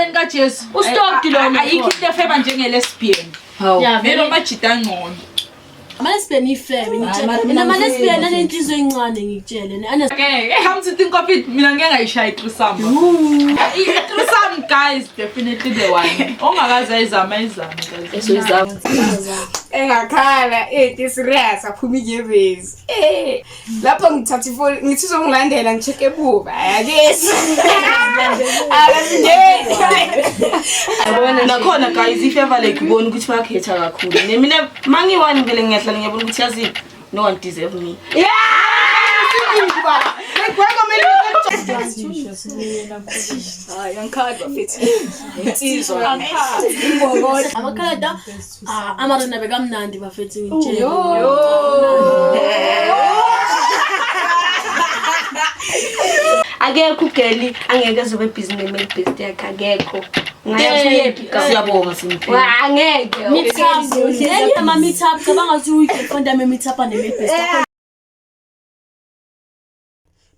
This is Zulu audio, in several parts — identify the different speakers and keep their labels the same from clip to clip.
Speaker 1: Emhlabeni kaJesu.
Speaker 2: Ustoked lo
Speaker 1: Ayikho into efeba njenge-lesbian.
Speaker 2: Yeah,
Speaker 1: Vele
Speaker 2: vele
Speaker 1: amajita angcono.
Speaker 3: Ama-lesbian ifebe ngikutshela. Mina ama-lesbian anenhliziyo encane ngikutshele.
Speaker 1: Okay, come to think of it, mina ngeke ngayishaya i-threesome. I-threesome guys definitely the one. Ongakaze ayizame ayizame guys.
Speaker 4: Engakhala ethi serious aphuma inyembezi. Eh lapho ngithatha ifoni ngithi uzongilandela ngicheck ebuba ayakesi. Akasingeni.
Speaker 2: Nakhona guys, if ever like ubona ukuthi bayakhetha kakhulu, ne mina mangiwani vele ngiyahlala ngiyabona ukuthi yazi no one deserve me.
Speaker 4: Hayi angikhali bafethu. Insizwa.
Speaker 3: Amakhalada ah, amarena bekamnandi bafethu ngikutshele.
Speaker 5: Akekho ugeli angeke azobe busy ne-male best yakhe, akekho. Ungayaphi?
Speaker 2: Siyabonga simphiwe.
Speaker 5: Angeke.
Speaker 3: Meet up. Lenye ama-meet up cabanga ukuthi uyi-girlfriend yami e-meet up ne-male best yakho.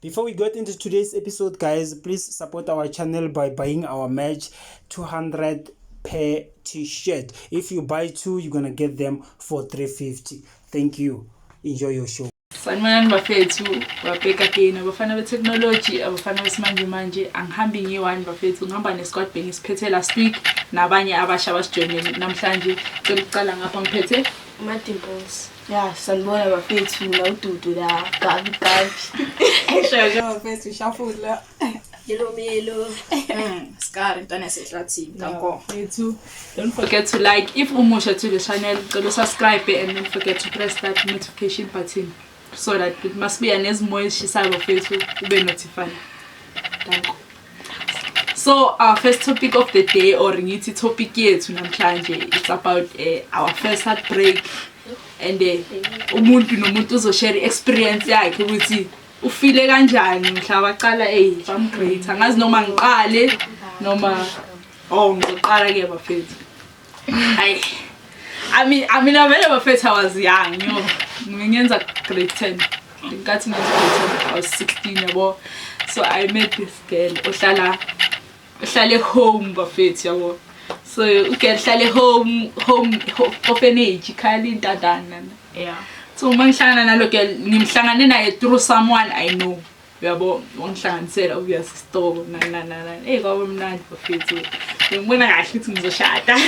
Speaker 6: Before we get into today's episode, guys, please support our channel by buying our merch, 200 per t-shirt. If you buy two, you're gonna get them for 350. Thank you. Enjoy your show.
Speaker 1: Sanibonani bafethu, babheka again abafana be-technology, abafana besimanje manje. Angihambi ngiyi-one bafethu, ngihamba ne-squad bengisiphethe last week nabanye abasha abasijoyinele namhlanje. Cela ukuqala ngapha ngiphethe
Speaker 5: Ma-dimples.
Speaker 2: Ya, sanibona bafethu, mina uDudu la, gabi gabi.
Speaker 4: Bafethu shafula.
Speaker 3: Yelo melo.
Speaker 4: Scar intwana yasehlathini. Danko.
Speaker 1: Bafethu, don't forget to like if umusha to the channel, cela subscribe and don't forget to press that notification button so that masibuya nezimo ezishisayo bafethu ube notified. Danko. So our first topic of the day, or ngithi topic yethu namhlanje, it's about our first heartbreak and umuntu nomuntu uzoshare experience yakhe ukuthi ufile kanjani mhla baqala ey bamgrade. Angazi noma ngiqale noma oh ngizoqala ke bafethu. Hayi, I mean vele bafethu I was young, yo. Ngiyenza grade 10. Ngenkathi ngenza grade 10 I was 16 yabo. So I met this girl ohlala ohlale home bafethu yabo. So ugirl hlale home orphanage ikhaya lintandane. So uma ngihlangana nalo girl, ngimhlangane naye through someone I know. Uyabo, wangihlanganisela obvious isitoko nani nani nani. Eh kwaba mnandi bafethu. Ngibona kahle ukuthi ngizoshada.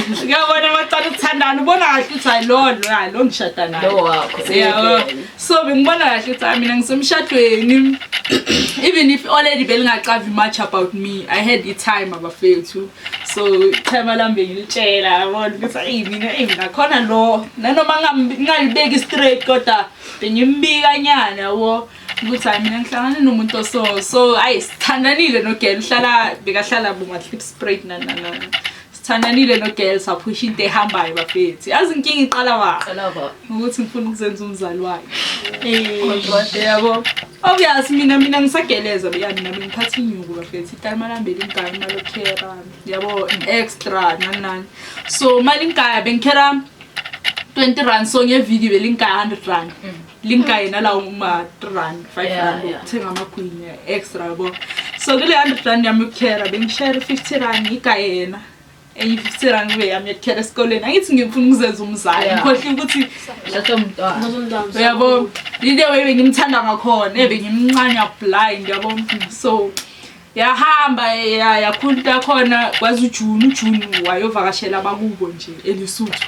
Speaker 1: Ngiyabona amacala ukuthandana, ubona kahle ukuthi hayi lo lo hayi lo ngishada naye.
Speaker 2: Lo wakho.
Speaker 1: Yabo. So bengibona kahle ukuthi hayi mina ngisemshadweni. Even if already belingacavi much about me, I had i-time abafethu. So timer lami bengilitshela yabona ukuthi hayi mina hey mina khona lo nanoma ngingalibeki straight kodwa bengimbika nyana yabo ukuthi hayi mina ngihlangane nomuntu oso. So hayi sithandanile nogirl uhlala bekahlala boma Klipspruit nani nani nani. Sithandanile nogirl saphusha into ehambayo bafethu. Yazi inkinga iqala wa
Speaker 2: Lava.
Speaker 1: Ukuthi ngifuna ukuzenza umzali wakhe. Yabo. Obvious mina ngisageleza ya mina bengiphatha inyuku bafethu. Itimer lami belingaya imali yokukhera yabo extra nani nani. So mali ngaya bengikhera 20 rand, so ngeviki belingaya 100 rand. Lingaye nalawo ma 3 rand, 5 rand ukuthenga amagwinya extra yabo. So kule 100 rand yami yokukhera bengishare 50 rand ngigaye yena. Enye 50 rand kube yami yokukhera esikoleni. Angithi ngifuna ukuzenza umzali. Ngikhohlwe ukuthi
Speaker 2: Thatha umntwana.
Speaker 1: Uyabo, ile way bengimthanda ngakhona, bengimncanya blind yabo. So yahamba ya yakhula into yakhona kwazi uJune wayovakashela abakubo nje eLesotho.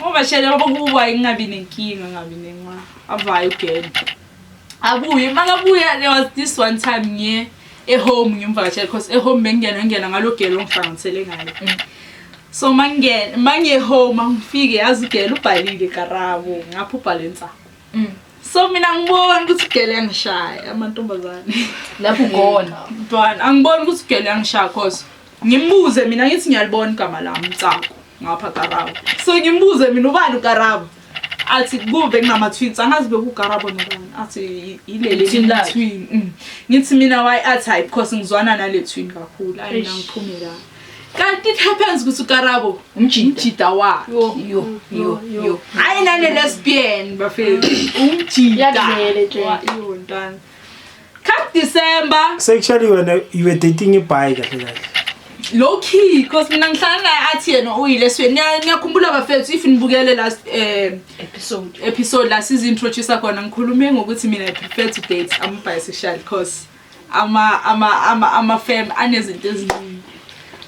Speaker 1: Wavakashela abakubo ayingabi nenkinga ngabi nenqa. Avaye ugirl. Abuye makabuya, there was this one time ngiye ehome ngimvakashela because ehome bengingena ngena ngalo girl ongihlanganisele ngayo. So mangena mangiye home angifike yazi ugirl ubhalile Karabo ngapha ubhale Ntsako. So mina ngibona ukuthi ugirl yangishaya amantombazane.
Speaker 2: Lapho ugona.
Speaker 1: Mntwana angiboni ukuthi ugirl yangishaya cause ngimbuze mina ngithi ngiyalibona igama lami Ntsako ngapha Karabo. So ngimbuze mina ubani uKarabo? Athi kube kunama twins angazi bekuKarabo nobani athi ilele
Speaker 2: Twin lakhe.
Speaker 1: twin. Ngithi mina why, athi hayi because ngizwana nale twin kakhulu. Ayi mina ngiphume la. Kanti it happens ukuthi uKarabo
Speaker 2: Umjida.
Speaker 1: Umjida wakhe.
Speaker 2: Yo yo yo.
Speaker 1: Hayi nane lesbian bafethu. Umjida.
Speaker 3: Yakudlela nje.
Speaker 1: Yo ntwana. Come December.
Speaker 6: Sexually wena you were dating a bi kahle kahle.
Speaker 1: Low key because mina ngihlala naye athi yena uyile esweni. Niyakhumbula bafethu if nibukele last episode la sizintroduce khona ngikhulume ngokuthi mina I prefer to date ama bisexual because ama fam anezinto eziningi.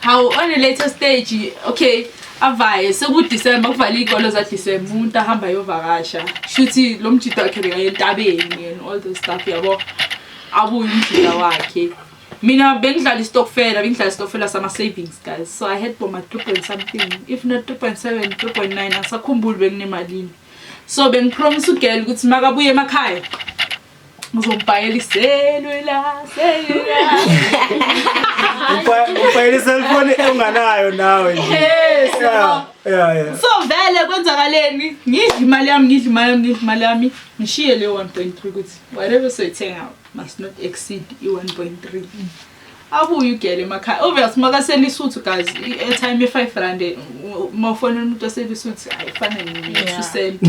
Speaker 1: How on a later stage okay avaye seku December kuvala izikolo za December umuntu ahamba ayovakasha shuthi lo mjida wakhe bekaye entabeni and all those stuff yabo abuye umjida wakhe. Mina bengidlala istokfela sama savings guys, so I had boma 3 point something if not 3.7 3.9 asakhumbuli benginemalini. So bengipromise ugirl ukuthi makabuye emakhaya ngizombhayela iselula.
Speaker 6: Ubhayela cellphone onganayo nawe nje.
Speaker 1: Yes.
Speaker 6: Yeah.
Speaker 1: So vele kwenzakaleni ngidla imali yami ngishiye le 1.3 ukuthi whatever soyithenga must not exceed i-1.3. Abuye ugele emakhaya. Obvious makaselisuthu guys, i-airtime ye-5 rand mawufonela umuntu oselisuthu ayifana ne-2 cent.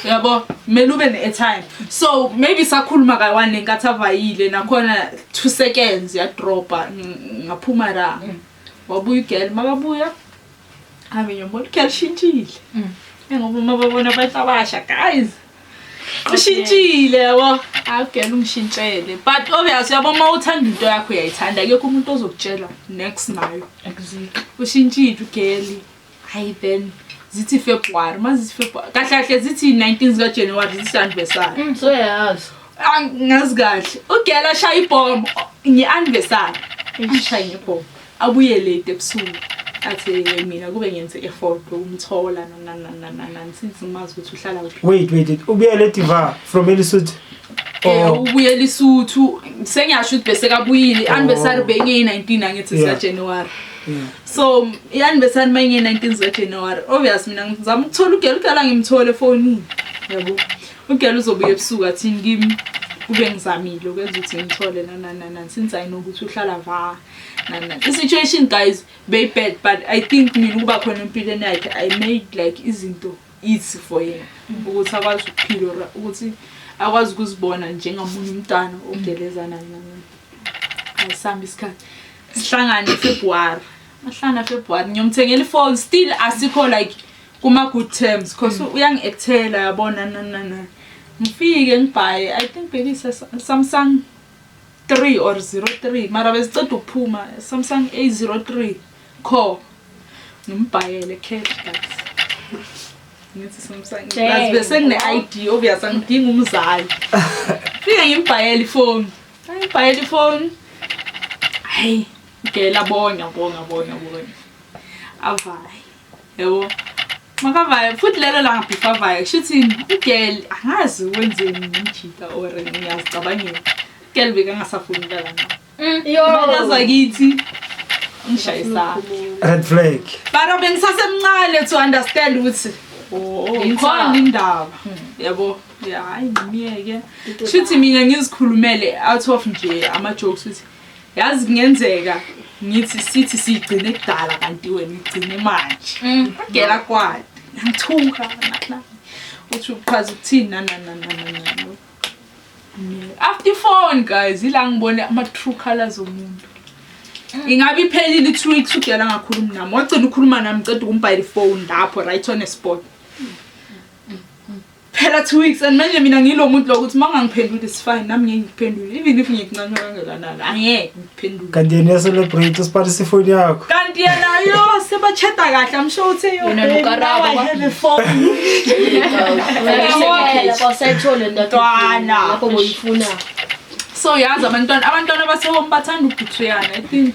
Speaker 1: Yabo, kumele ube ne-airtime. So maybe sakhuluma ka-1 lenkathi avayile nakhona 2 seconds yadropa ngaphuma la. Wabuya ugele makabuya. Ave ngiyambona ugele shintshile. Ngoba mababona abantu abasha guys. Ushintshile yabo. Awugela ungishintshele. But obviously yabo uma uthanda into yakho uyayithanda akekho umuntu ozokutshela next nayo.
Speaker 3: Exactly.
Speaker 1: Ushintshile ugeli. Hayi then zithi February, mazithi February. Kahle kahle zithi 19 zika January zithi anniversary.
Speaker 3: So yazi.
Speaker 1: Angazi kahle. Ugela shaya ibomb nge-anniversary. Angishaya ngebomb. Abuye late ebusuku. Athi mina kube ngenze effort ukumthola na since ngimazi ukuthi uhlala kuphi.
Speaker 6: Wait ubuye late va from elisuthu.
Speaker 1: Ubuye elisuthu sengiyasho ukuthi bese kabuyile anniversary bengiyi 19 angithi sika January. So i-anniversary mayinge 19 zika January obvious mina ngizama ukuthola ugela ngimthole efonini yabo. Ugela uzobuya ebusuku athi ngimi kube ngizamile ukwenza ukuthi ngimthole na since I know ukuthi uhlala va na. The situation guys very bad, but I think mina ukuba khona empilweni yakhe I made like izinto easy for yena ukuthi akwazi ukuphila ukuthi akwazi ukuzibona njengomunye umntwana ogeleza naye. Ayisambi isikhathi sihlangane February mahlana February ngiyomthengela ifone still asikho like kuma good terms because uyangi-actela yabona na ngifike ngibhaye I think bekuyise Samsung 3 or 03 mara beziceda ukuphuma Samsung A03 core ngimbhayele cash guys ngithi Samsung plus bese ngine ID obvious angidingi umzali fike ngimbhayele ifone hayi ngela bonga avaye yabo makavaye futhi lelo langa before avaye shuthi ugel angazi wenzeni ngimjita or ngiyazicabangela ugel bekangasafuni ukudlala naye.
Speaker 3: Yo.
Speaker 1: Makazakithi ngishayisa
Speaker 6: red flag.
Speaker 1: But bengisasemncane to understand ukuthi khona indaba yabo. Hayi ngimiyeke shuthi mina ngizikhulumele out of nje ama jokes ukuthi yazi kungenzeka ngithi sithi sigcine kudala kanti wena igcine manje. Ngela kwadi ngithuka na uthi uqhaza ukuthini na. After phone guys ila ngibone ama true colors omuntu. Ingabe iphelile 2 weeks ugela ngakhuluma nami. Wagcina ukukhuluma nami ngicela ukumbhayela ifone lapho right on the spot. Phela 2 weeks and manje mina ngilo muntu lokuthi mangangiphenduli it's fine nami ngeke ngiphendule even if ngikuncane kangakanani angeke ngiphendule.
Speaker 6: Kanti yena celebrate usiphatha ifoni yakho.
Speaker 1: Kanti yena yo sebachata kahle I'm sure uthe yo.
Speaker 3: Now
Speaker 1: I have a phone.
Speaker 3: Lapho boyifuna.
Speaker 1: So yazi abantwana basehome bathanda ukuthuyana I think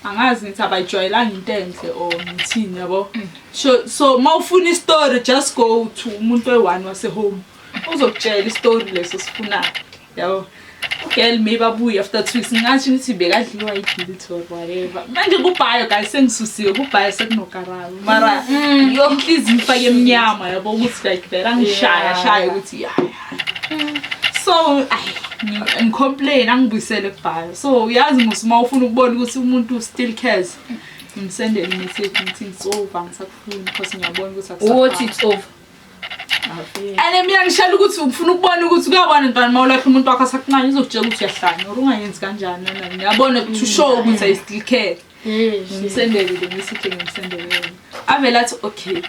Speaker 1: angazi ngithi abayijwayelanga into enhle or ngithini yabo. So mawufuna istory just go to umuntu oyi-1 wasehome uzokutshela istory leso sifunayo yabo. Girl maybe abuye after 2 weeks ngingathi ngithi bekadliwa i-guilt or whatever. Manje kubhayo guys sengisusiwe kubhayo sekunokarabo mara inhliziyo ifake emnyama yabo ukuthi like vele angishaya shaya ukuthi yeah. So ngicomplain angibuyisele kubhayo. So uyazi musuma ufuna ukubona ukuthi umuntu still cares ngimsendele message ngithi it's over ngisakufuni because ngiyabona ukuthi akusafani.
Speaker 3: What it's over.
Speaker 1: And mina ngishela ukuthi ufuna ukubona ukuthi kuyabona ntwana uma ulahla umuntu wakho asakuncane uzokutshela ukuthi uyahlanya or ungayenzi kanjani nana ngiyabona to show ukuthi I still care. Ngimsendele le message, ngimsendele yona. Avele athi okay.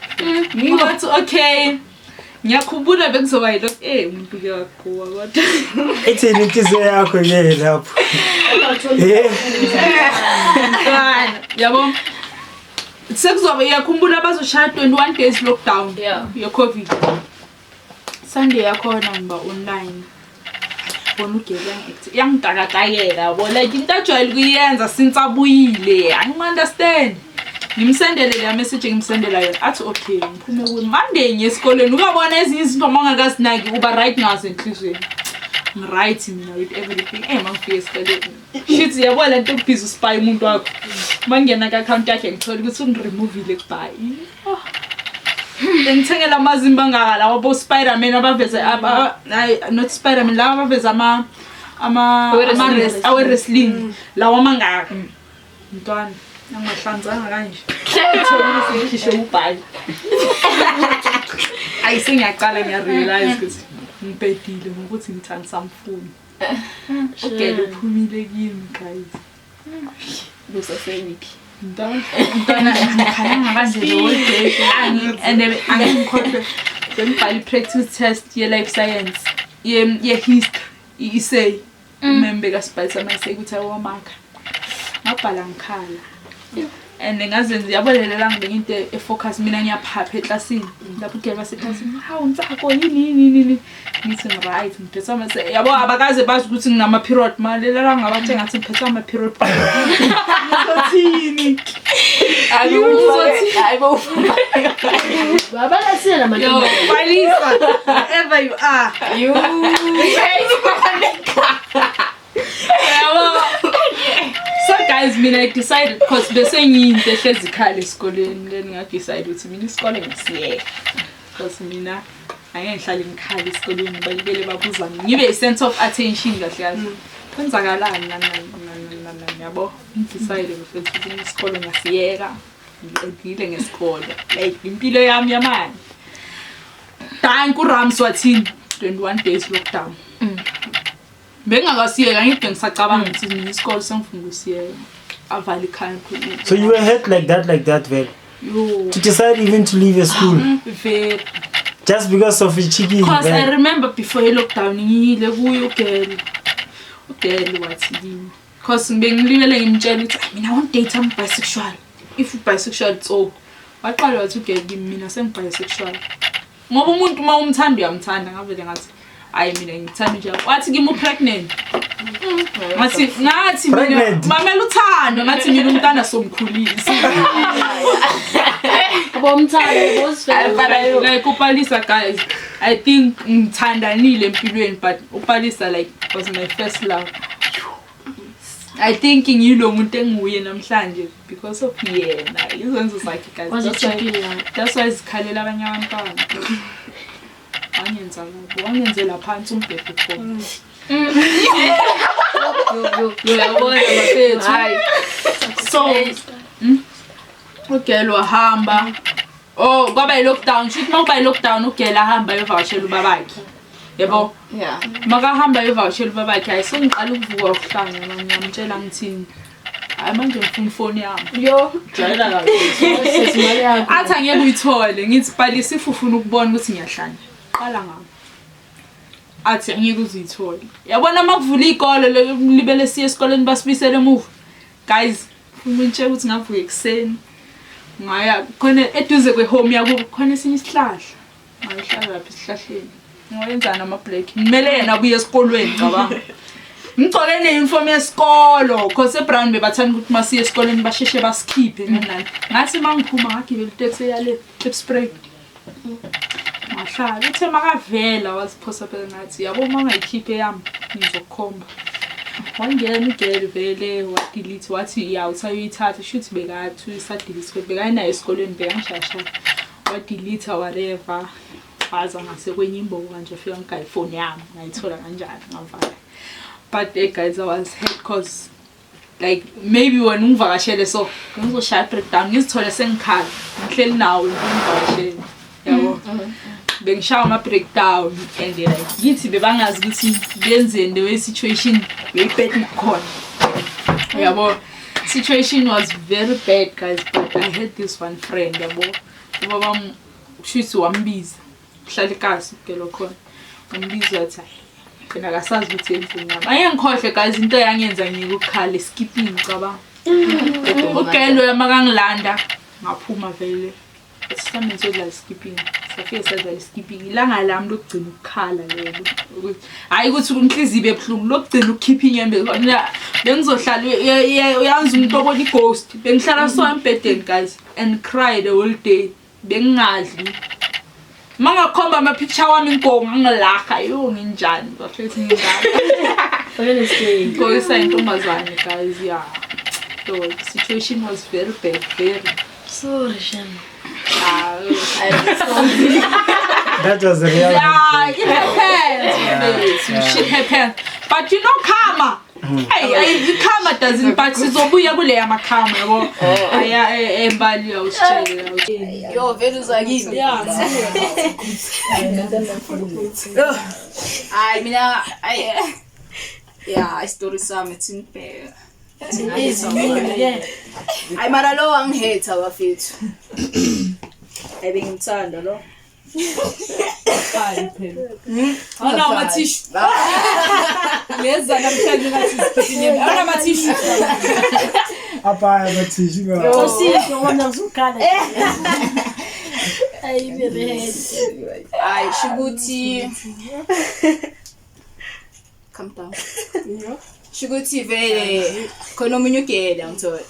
Speaker 1: Ngiwathi okay. Ngiyakhumbula bekuzoba yilokhu umuntu ke wakuwa kodwa.
Speaker 6: Ithini inhliziyo yakho ke lapho?
Speaker 1: Mntwana, yabo. Sekuzoba iyakhumbula bazoshaya 21 days lockdown ye-COVID. Sunday yakhona ngiba online. Bona ugele yangitakatayela yabo, like into ajwayele ukuyenza since abuyile. Angi-understand. Ngimsendele leya message engimsendela yona. Athi okay, ngiphume ku Monday ngiye esikoleni. Uyabona ezinye izinto uma ungakazinaki uba right ngazo enhliziyweni. Ngi-right mina with everything. Mangifika esikoleni. Shit, yabo le nto ubhizi uspy umuntu wakho. Mangena ku-account yakhe ngithola ukuthi ungiremovile kubayi. Bengithengela amazimba angaka lawa bo Spider-Man abaveze hayi not Spider-Man lawa abaveze ama ama awe wrestling lawa mangaka. Mntwana angahlanzanga kanje. Ngithola ukuthi ngikhishwe ubhayi. Ayi sengiyaqala ngiyarealize ukuthi ngibhedile ngokuthi ngithanda samfuni. Ugele uphumile kimi guys.
Speaker 2: Busasewiki.
Speaker 1: Mntwana ngikhala kanje the whole day. And angikhohlwe bengibhala i-practice test ye-life science ye-history i-essay. Umembe kasibhalisa ama-essay ukuthi ayowamakha. Ngabhala ngikhala. And ngazenza yabolelela ngibe into e-focus mina ngiyaphapha eklasini. Lapho ugele baseklasini, hawu Ntsako yini yini yini. Ngithi ngi-right ngiphethe ama yabo abakaze bazi ukuthi nginama period malelela ngabathe ngathi ngiphethe ama period. Ngizothini?
Speaker 2: Hayibo.
Speaker 3: Babalasile
Speaker 1: Yo,
Speaker 3: namantombazane.
Speaker 1: Palisa, wherever you are.
Speaker 2: You.
Speaker 1: Yabo. So guys, mina I decided because bese ngiyinto ehlezi ikhala esikoleni then nga-decide ukuthi mina isikole ngisiyeka. Because mina angeke ngihlale ngikhala esikoleni balibele babuza ngibe i-sense of attention kahle kahle. Kwenzakalani nani nani nani yabo. Ngidecide mfethu ukuthi isikole ngisiyeka. Ngiqedile ngesikole. Like impilo yami yamanje. Thank uRams wathini 21 days lockdown. Bengakasiyeka ngithi ngisacabanga ukuthi mina isikole sengifuna ukusiyeka. Avala ikhaya.
Speaker 6: So you were hurt like that well.
Speaker 1: Yo.
Speaker 6: To decide even to leave a school.
Speaker 1: Very.
Speaker 6: Just because of a chicken.
Speaker 1: Because I remember before the lockdown ngiyile kuyo girl. Ugirl wathi kimi. Because bengilibele ngimtshela ukuthi mina I want date I'm bisexual. If you bisexual it's all. Waqala wathi ugirl kimi mina sengi bisexual. Ngoba umuntu uma umthanda uyamthanda ngavele ngathi hayi mina ngithanda nje. Wathi kimi upregnant. Ngathi mina mamela uthando ngathi mina umntana somkhulisa.
Speaker 3: Bomthando bosifela.
Speaker 1: Like uPalisa guys, I think ngithandanile empilweni but uPalisa like was my first love. I think ngiyilo umuntu enguye namhlanje because of yena. Izenzo zakhe guys. That's why zikhalela abanye abantwana. Wangenza lokho, wangenzela phansi umbhede khona. Uyabona bafethu. So ugel wahamba. Oh, kwaba i-lockdown. Shuthi makuba i-lockdown ugel ahamba ayovakashela ubabakhe. Yabo?
Speaker 4: Yeah.
Speaker 1: Makahamba ayovakashela ubabakhe, hayi sengiqala ukuvuka ukuhlanya ngiyamtshela ngithini. Hayi manje ngifuna ifoni yami.
Speaker 4: Yo,
Speaker 1: jwayela kabi. Athi angeke uyithole, ngithi Palisa if ufuna ukubona ukuthi ngiyahlanya. Qala ngami. Athi angeke uzuyithole. Yabona makuvula ikolo libele siye esikoleni basibisele emuva. Guys, ufuna ukuthi ngavuka ekuseni. Ngaya khona eduze kwehome yakubo khona esinye isihlahla. Ngayihlala lapha esihlahleni. Ngiyenzana ama break. Ngimele yena abuye esikolweni cabanga. Ngigcoke ne-uniform yesikolo cause eBrown bebathanda ukuthi masiye esikoleni basheshe basikhiphe nani. Ngathi mangiphuma ngagibela itaxi yale Klipspruit. Ngahlala uthe makavela waziphosa phela ngathi yabo uma ungayikhiphe yami ngizokukhomba. Wangena ugirl vele wadelete wathi ya usayithatha shuthi bekathi usadelete bekayinayo esikoleni bekangishashaya. Wadelete whatever. Waza ngase kwenye imbobo kanje fika ngigaya ifoni yami ngayithola kanjani ngavala. But guys, I was hurt cause like maybe when ungivakashele so ngizoshaya breakdown ngizithole sengikhala ngihleli nawe ngivakashele yabo. Bengishaya ama-breakdown and like kithi bebangazi ukuthi benzeni, the way situation beyibad nakhona, uyabo. Situation was very bad, guys, but I had this one friend, yabo. Ubaba kushuthi wambiza, uhlala ekasi ugelo khona, wambiza wathi, "Hayi, phela akasazi ukuthi yenzeni ngami." Angeke ngikhohlwe, guys, into yangenza ngikukhala skipping. Cabanga ugelo makangilanda, ngaphuma vele, sihlambe sodlala skipping. Safike sadlala skipping. Ilanga lami lokugcina ukukhala lelo. Hhayi ukuthi inhliziyo ibe buhlungu, lokugcina ukukhipha inyembezi. Mina bengizohlala, uyanzi umuntu obona i-ghost, bengihlala so embhedeni, guys, and cry the whole day. Bengingadli. Uma ngakhomba ama-picture wami, inkongo angilaha, yo, nginjani bafethu, nginjani ngikoyisa intombazane, guys. Yeah, so the situation was very bad, very.
Speaker 3: Sorry, Shem.
Speaker 1: Ah,
Speaker 6: That was a real
Speaker 1: yeah, it happens. Yeah. Shit happens. But you know karma. Hey, hey, karma doesn't, but sizobuya kule yamakhama, yabo. Aya embali awusitshele.
Speaker 4: Yo, vele uzakini.
Speaker 1: Yeah.
Speaker 4: Hayi, mina, ayi, ya, isitori sami thinibheka. Hayi, mara lo wangihetha, bafethu. Hayi, bengimthanda lo.
Speaker 1: Awunawo amathishu. Leza namhlanje ngathi sikhipha inyembe. Awunawo amathishu.
Speaker 6: Apaya amathishu.
Speaker 3: Osipho wona uzukhala. Ayi bebe.
Speaker 4: Hayi, shukuthi calm down. Shukuthi vele khona omunye ugele, ngithola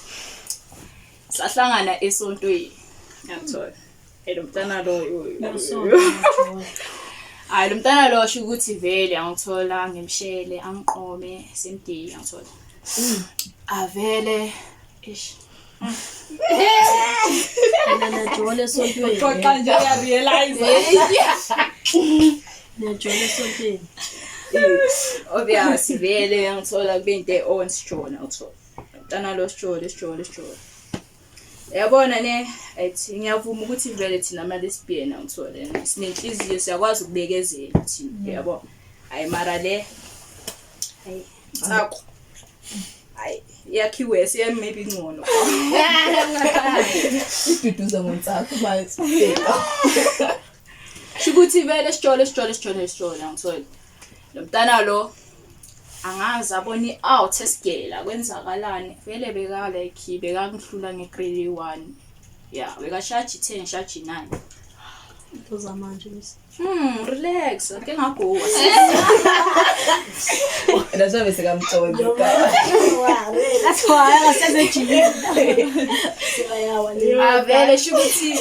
Speaker 4: sahlangana esontweni, ngiyangithola. Lo mntana lo, hayi, lo mntana lo, sho ukuthi vele angithola ngimshele, angiqome same day, angithola avele, ish.
Speaker 3: Mina niyajola esontweni.
Speaker 1: Xoxa nje uya-realize.
Speaker 3: Niyajola esontweni.
Speaker 4: Obvious, vele ngithola kube into e-on, sijona, ngithola mntana lo, sijole, sijole, sijole, yabona ne. Ethi ngiyavuma ukuthi vele thina ama-lesbian, angithole, sinenhliziyo, siyakwazi ukubekezela thina, yabo. Hayi, mara le, hayi, sakho, hayi, yakhiwe siyami, maybe ingcono.
Speaker 2: Iduduza ngonsakho manje.
Speaker 4: Sho ukuthi vele sijole, sijole, sijole, sijole, angithole lo mntana lo angazi abona i-out esigela kwenzakalani. Vele beka like bekangihlula nge-grade 1, ya, bekashaji 10, shaji 9.
Speaker 3: Into zamanje mis.
Speaker 4: Relax, ake ngagowa.
Speaker 2: That's why besekamxoxa.
Speaker 3: That's why akasezejimini. Sibayawa le.
Speaker 4: Avele sho ukuthi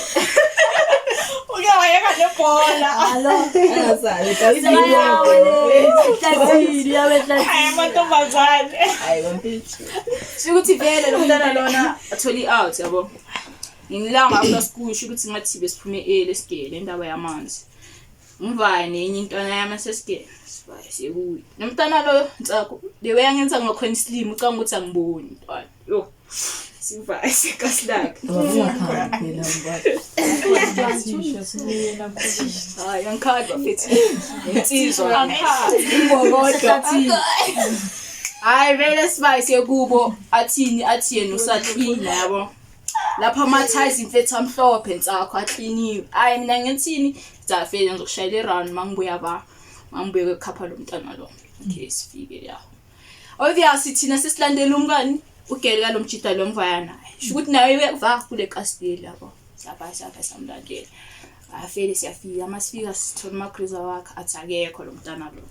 Speaker 1: Uke wayeka nebhola.
Speaker 3: Alo.
Speaker 2: Angasali.
Speaker 3: Sibayawa le. Hlanzile yabe
Speaker 1: Hayi, amantombazane.
Speaker 2: Hayi, bamfethu.
Speaker 4: Sho ukuthi vele lo mntana lona athole i-out, yabo. Ngilanga after school, sho ukuthi ngathi besiphume early esigele indaba yamanzi, ngivaye nenye intwana yami asesigele, sivaye sekuyi nomntana lo ntsako, the way angenza ngakhona isilimo, ucanga ukuthi angiboni mntwana. Yo, sivaye sekasilakhe.
Speaker 2: Ungakhali phela mbaba.
Speaker 4: Hayi, angikhali bafethu, insizwa imbokodo. Hayi, vele sivaye sekubo, athini, athi yena usaklina, yabo, lapho ama-tiles mfethu amhlophe nsakho akliniwe. Hayi, mina ngithini, ngizafike ngizokushayela i-round mangibuya, ba mangibuye kwekhapha lo mntana lo. Okay, sifike ya. Obviously thina sesilandela umngani ugele kalo mjida lo ngivaya naye, sho ukuthi naye va kule kasiteli, yabo. Siyabha, siyabha, samlandela, afele siyafika. Masifika sithola umagriza wakhe, athi akekho lo mntana lo.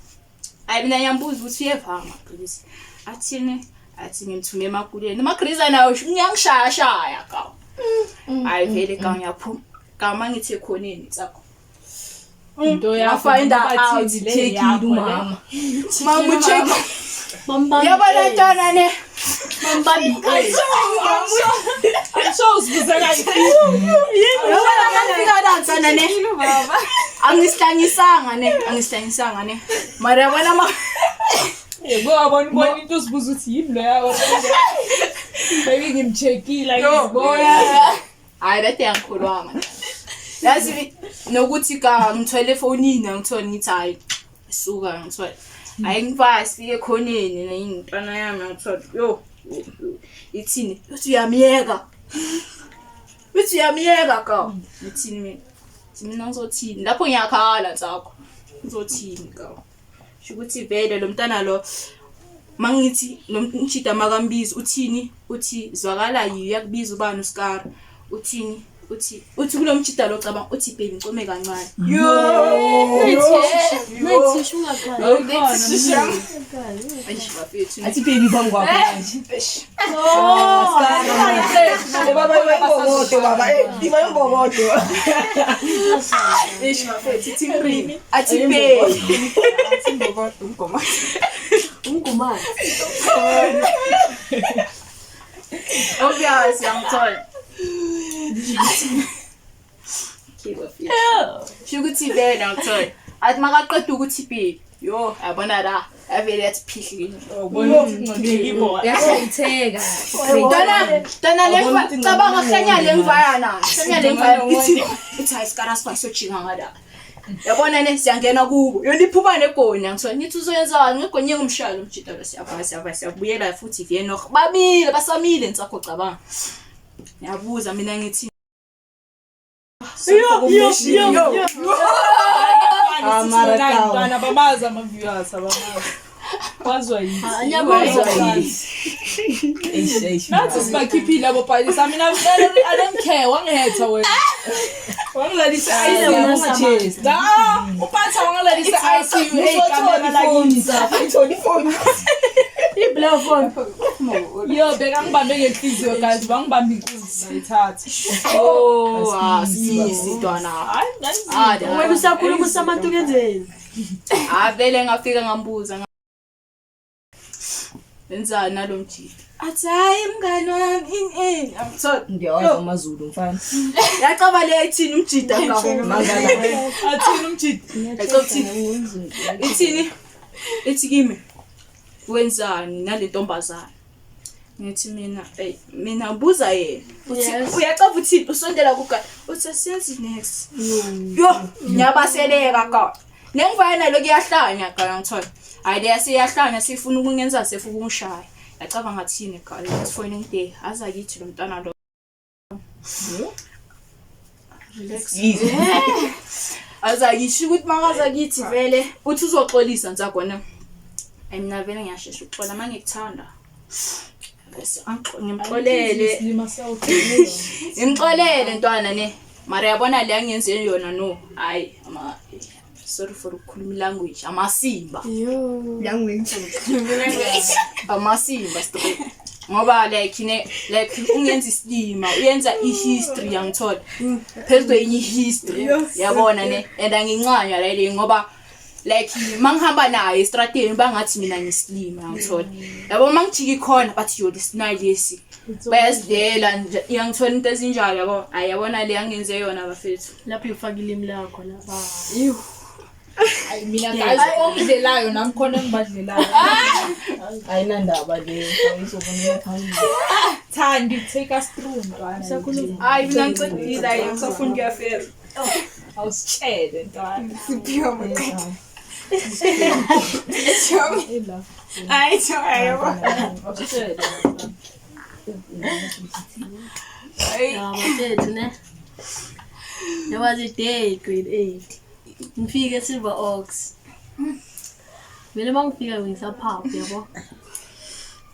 Speaker 4: Hayi, mina ngiyambuza ukuthi uyeva amagriza, athini, athi ngimthume emakuleni umagriza nawo ngiyangishayashaya gawu. Hayi, vele gawu, ngiyaphuma gawu, mangithi ekhoneni tsakho.
Speaker 1: Into yakho
Speaker 4: Find out.
Speaker 1: bathini le
Speaker 2: Checkile
Speaker 1: yakho le?
Speaker 2: umama.
Speaker 4: Mama ucheck.
Speaker 3: Bambambi.
Speaker 4: Yabona ntwana ne.
Speaker 3: Bambambi.
Speaker 1: I'm sure uzibuza kayi.
Speaker 4: Yabona mafika la ntwana ne. Angisihlanyisanga ne, angisihlanyisanga ne. Mara yabona ma
Speaker 1: Yebo, wabona ubona into uzibuza ukuthi yini lo yawo. Maybe ngimcheckile ngizibona.
Speaker 4: Hayi, bede yangikholwanga. Yazi nokuthi ka ngithwele efonini angithole ngithi hayi suka ngithole. Hayi ngifasi ke khoneni neyintwana yami angithole. Yo ithini? Uthi uyamyeka. Uthi uyamyeka ka. Ngithini mina? Thi mina ngizothini? Lapho ngiyakhala ntsakho. Ngizothini ka? Sho ukuthi vele lo mntana lo mangithi lo mshida makambiza uthini? Uthi zwakala yiyo uyakubiza ubani uScar. Uthini? Uthi kulo mshida lo cabanga uthi baby ngicome kancane.
Speaker 3: Nayithisha ungakhali.
Speaker 4: Eish bafethu.
Speaker 2: Athi baby phambi kwakho manje.
Speaker 4: Eish.
Speaker 7: Baba imbokodo baba. Eh, iba imbokodo.
Speaker 4: Eish bafethu ithi green. Athi baby.
Speaker 3: Umgumane.
Speaker 4: Obvious yangithola. Okay bafethu. Sho ukuthi vele angithola. Athi makaqeda ukuthi baby. Yo, yabona la. Avele yathi phihli.
Speaker 5: Yashayitheka.
Speaker 4: Dana, dana le cabanga hlanya le ngivaya na. Hlanya le ngivaya ithi ithi hayi sikara sifa sojika ngala. Yabona ne siyangena kubo. Yona iphuma negoni ngithola ngithi uzoyenzani ngegonye ngumshalo umjita lo siyavaya siyavaya siyabuyela futhi viyeno. Bamile basamile nsakho cabanga. Ngiyabuza mina ngithi
Speaker 1: Yo yo yo yo.
Speaker 7: Amara tawa.
Speaker 1: Mntwana babazi ama-viewers abamazi. Wazwa yithi.
Speaker 3: Anyabuzwa.
Speaker 7: Eish eish.
Speaker 1: Nathi sibakhiphile abo bhalisa mina I don't care wangihetha wena. Wangilalisa ICU. Da, uphatha wangilalisa ICU eyikamera lakini.
Speaker 7: Ayitholi ifoni.
Speaker 3: Iblow phone.
Speaker 1: Yo beka ngibambe ngenhliziyo guys, bangibambe inkunzi ngayithatha.
Speaker 4: oh ah sisi dwana.
Speaker 1: Hayi nani
Speaker 4: Ah,
Speaker 3: Wena usakhuluma usamantu kenzeni?
Speaker 4: Ah vele ngafika ngambuza Wenzani nalo mjita? Athi hayi mngani wami in in. Angithola.
Speaker 2: Ngiyawazi amaZulu mfana.
Speaker 4: Yacaba le ithini umjita ka.
Speaker 2: Mangala.
Speaker 1: Athini umjita?
Speaker 4: Yacaba uthini? Ithini? Ithi kimi wenzani nale ntombazana? Ngithi mina ey mina buza yena. Uthi
Speaker 3: Yes.
Speaker 4: uyacaba uthini usondela kuga. Uthi asiyenzi next. Yo ngiyabaseleka ka. Nengivaya nalo kuyahlanya ka ngithola. Hayi leya seyahlanya sifuna ukungenza sefuna ukungishaya. Yacaba ngathini ka let's phone day aza kithi lo mntwana lo. Relax. Azakithi ukuthi makaza kithi vele uthi uzoxolisa ntsagona. Ayi mina vele ngiyashesha ukuxola mangikuthanda. Bese ngimxolele.
Speaker 1: Isilima siyawuthini.
Speaker 4: Ngimxolele ntwana ne. Mara yabona le angenze yona no. Hayi ama sorry for ukukhuluma language amasimba.
Speaker 7: Language.
Speaker 4: Amasimba straight. Ngoba like ne like ungenza isilima uyenza ihistory yangithola. Phezu kwenye ihistory yabona ne and angincanywa la le ngoba like mangihamba naye estrateni bangathi mina ngisilima yangithola. Yabo mangijika ikhona bathi yo lesinayi lesi. Bayazidela nje yangithola into ezinjalo yabo. Hayi yabona le angenze yona bafethu.
Speaker 3: Lapho ufaka ilimi lakho lapha.
Speaker 1: Hayi mina guys ongidlelayo nami khona engibadlelayo.
Speaker 2: Ayinandaba le. Ayizobona phambili.
Speaker 1: Thandi take us through mntwana.
Speaker 4: Hayi mina ngicedile hayi ngisafuna ukuyafela.
Speaker 1: Awusitshele ntwana.
Speaker 7: Hayi hayi.
Speaker 1: Awusitshele.
Speaker 3: Ya bafethu ne. There was a day grade 8. Ngifike eSilver Oaks. Vele mangifika ngisaphapha yabo.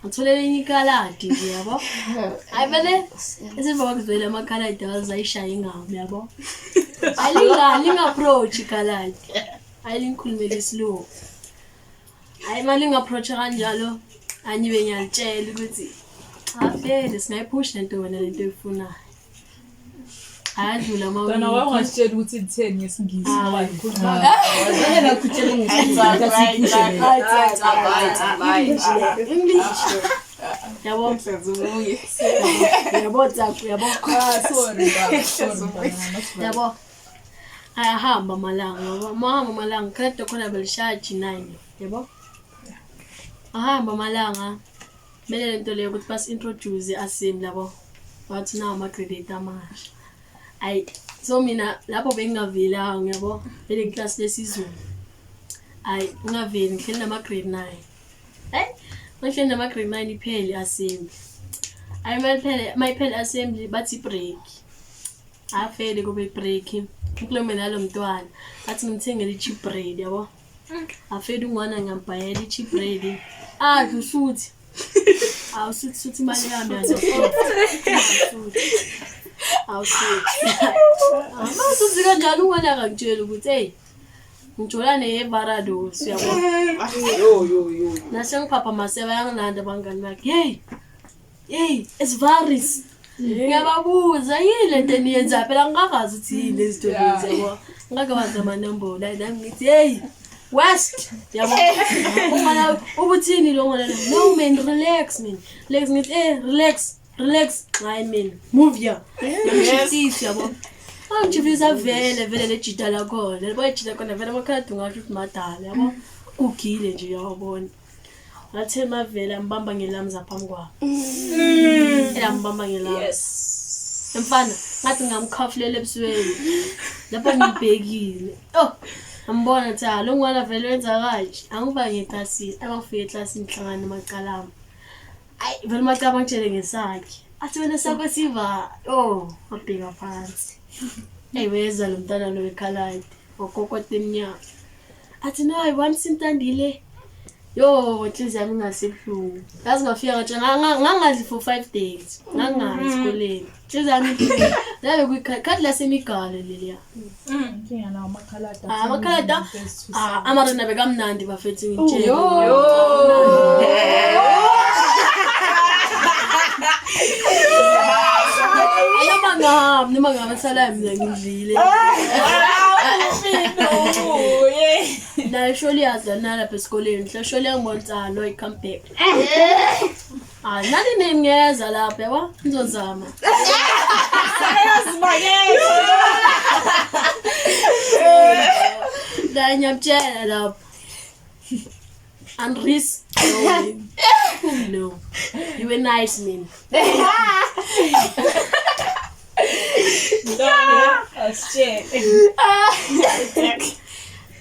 Speaker 3: Ngithola elinye ikhaladi nje yabo. Hayi vele eSilver Oaks vele amakhaladi awazayishaya ingamo yabo. Alinga linga approach ikhaladi. Ayilingikhulumela isilungu. Hayi mali ngi-approach kanjalo anyibe ngiyalitshela ukuthi cha vele singayiphusha lento wena lento oyifunayo. Ayadlula
Speaker 1: Mntwana
Speaker 3: amawiki.
Speaker 1: wawungasitsheli ukuthi litheni ngesingisi ngoba likhuluma.
Speaker 2: Ngeke nakutshela ngesiphushe.
Speaker 3: English. Yabo. Yabo Tsako, yabo.
Speaker 1: Ah sorry baba, sorry mntwana.
Speaker 3: Yabo. Ayahamba amalanga ngoba mahamba amalanga kade khona belishaya G9 yabo. Ahamba amalanga mele lento leyo ukuthi basi introduce assembly yabo. Wathi nawo ama grade 8 amasha. Ayi So mina lapho bengingavelanga ngiyabo vele ngiklasi lesizulu. Hayi ngingaveli ngihleli nama grade 9. Hey, ngihleli nama grade 9 iphele assembly. Hayi mayiphele mayiphele assembly bathi break. Afele kube break. Ngikhulume nalo mntwana athi ngimthengele i-chip bread yabo. Afele ungwana ngiyambhayela i-chip bread. Adla usuthi. Awusuthi suthi imali yami yazo. Awusuthi. Awusuthi kanjalo ungwana akangitsheli ukuthi hey ngijola neyebarados uyabo.
Speaker 4: Yo yo yo.
Speaker 3: Nasengiphapha maseba yangilanda abangani bakhe. Hey. Hey, it's varis. Ngiyababuza yini lento eniyenza phela ngingakazi ukuthi yini lezi zinto lezi yabo. Ngingakawazi amanombolo la nami ngithi hey West yabo. Ungana ubuthini lo ngwana no man relax man. Relax ngithi eh relax relax hayi man move here. Ngiyamshifisa yabo. Angijivisa vele vele lejita lakhona. Lebo ejita khona vele amakhaladi ungasho ukuthi madala yabo. Gugile nje uyawabona. Ngathi mavele ambamba ngelamza phambi kwami. Elambamba ngelamza.
Speaker 4: Yes.
Speaker 3: Mfana, ngathi ngamkhafulela ebusweni. Lapho ngibhekile. Oh, ngambona ukuthi ah lo ngwana vele wenza kanje. Angiba ngeklasini, abangifika eklasini ngihlangana nomacalama. Ayi, vele umacalama ngitshele ngesakhe. Athi wena sakho siva. Oh, wabheka phansi. Eyi weza lo mntana lo wekhaladi. Wakokota emnyango. Athi no, I want Sintandile. Yo, inhliziyo yami ingasebuhlungu. Yazi ngafika ngatsha ngangadli for 5 days. Ngangayi esikoleni. Inhliziyo yami ibuhlungu. Labe kuyikhadi lasemigalo leliya.
Speaker 1: Inkinga nawo amakhalada.
Speaker 3: Ah, amakhalada ah amarena bekamnandi bafethu ngitshela. Noma ngahambi noma ngabe sala mina ngidlile. Naye sholi yazi nalapha esikoleni. Hla sholi yangibona ukuthi ah no I come back. Ah nani nini ngiyeza lapha yabo ngizozama. La ngiyamtshela lapha. Andries no, man. No. You were nice man.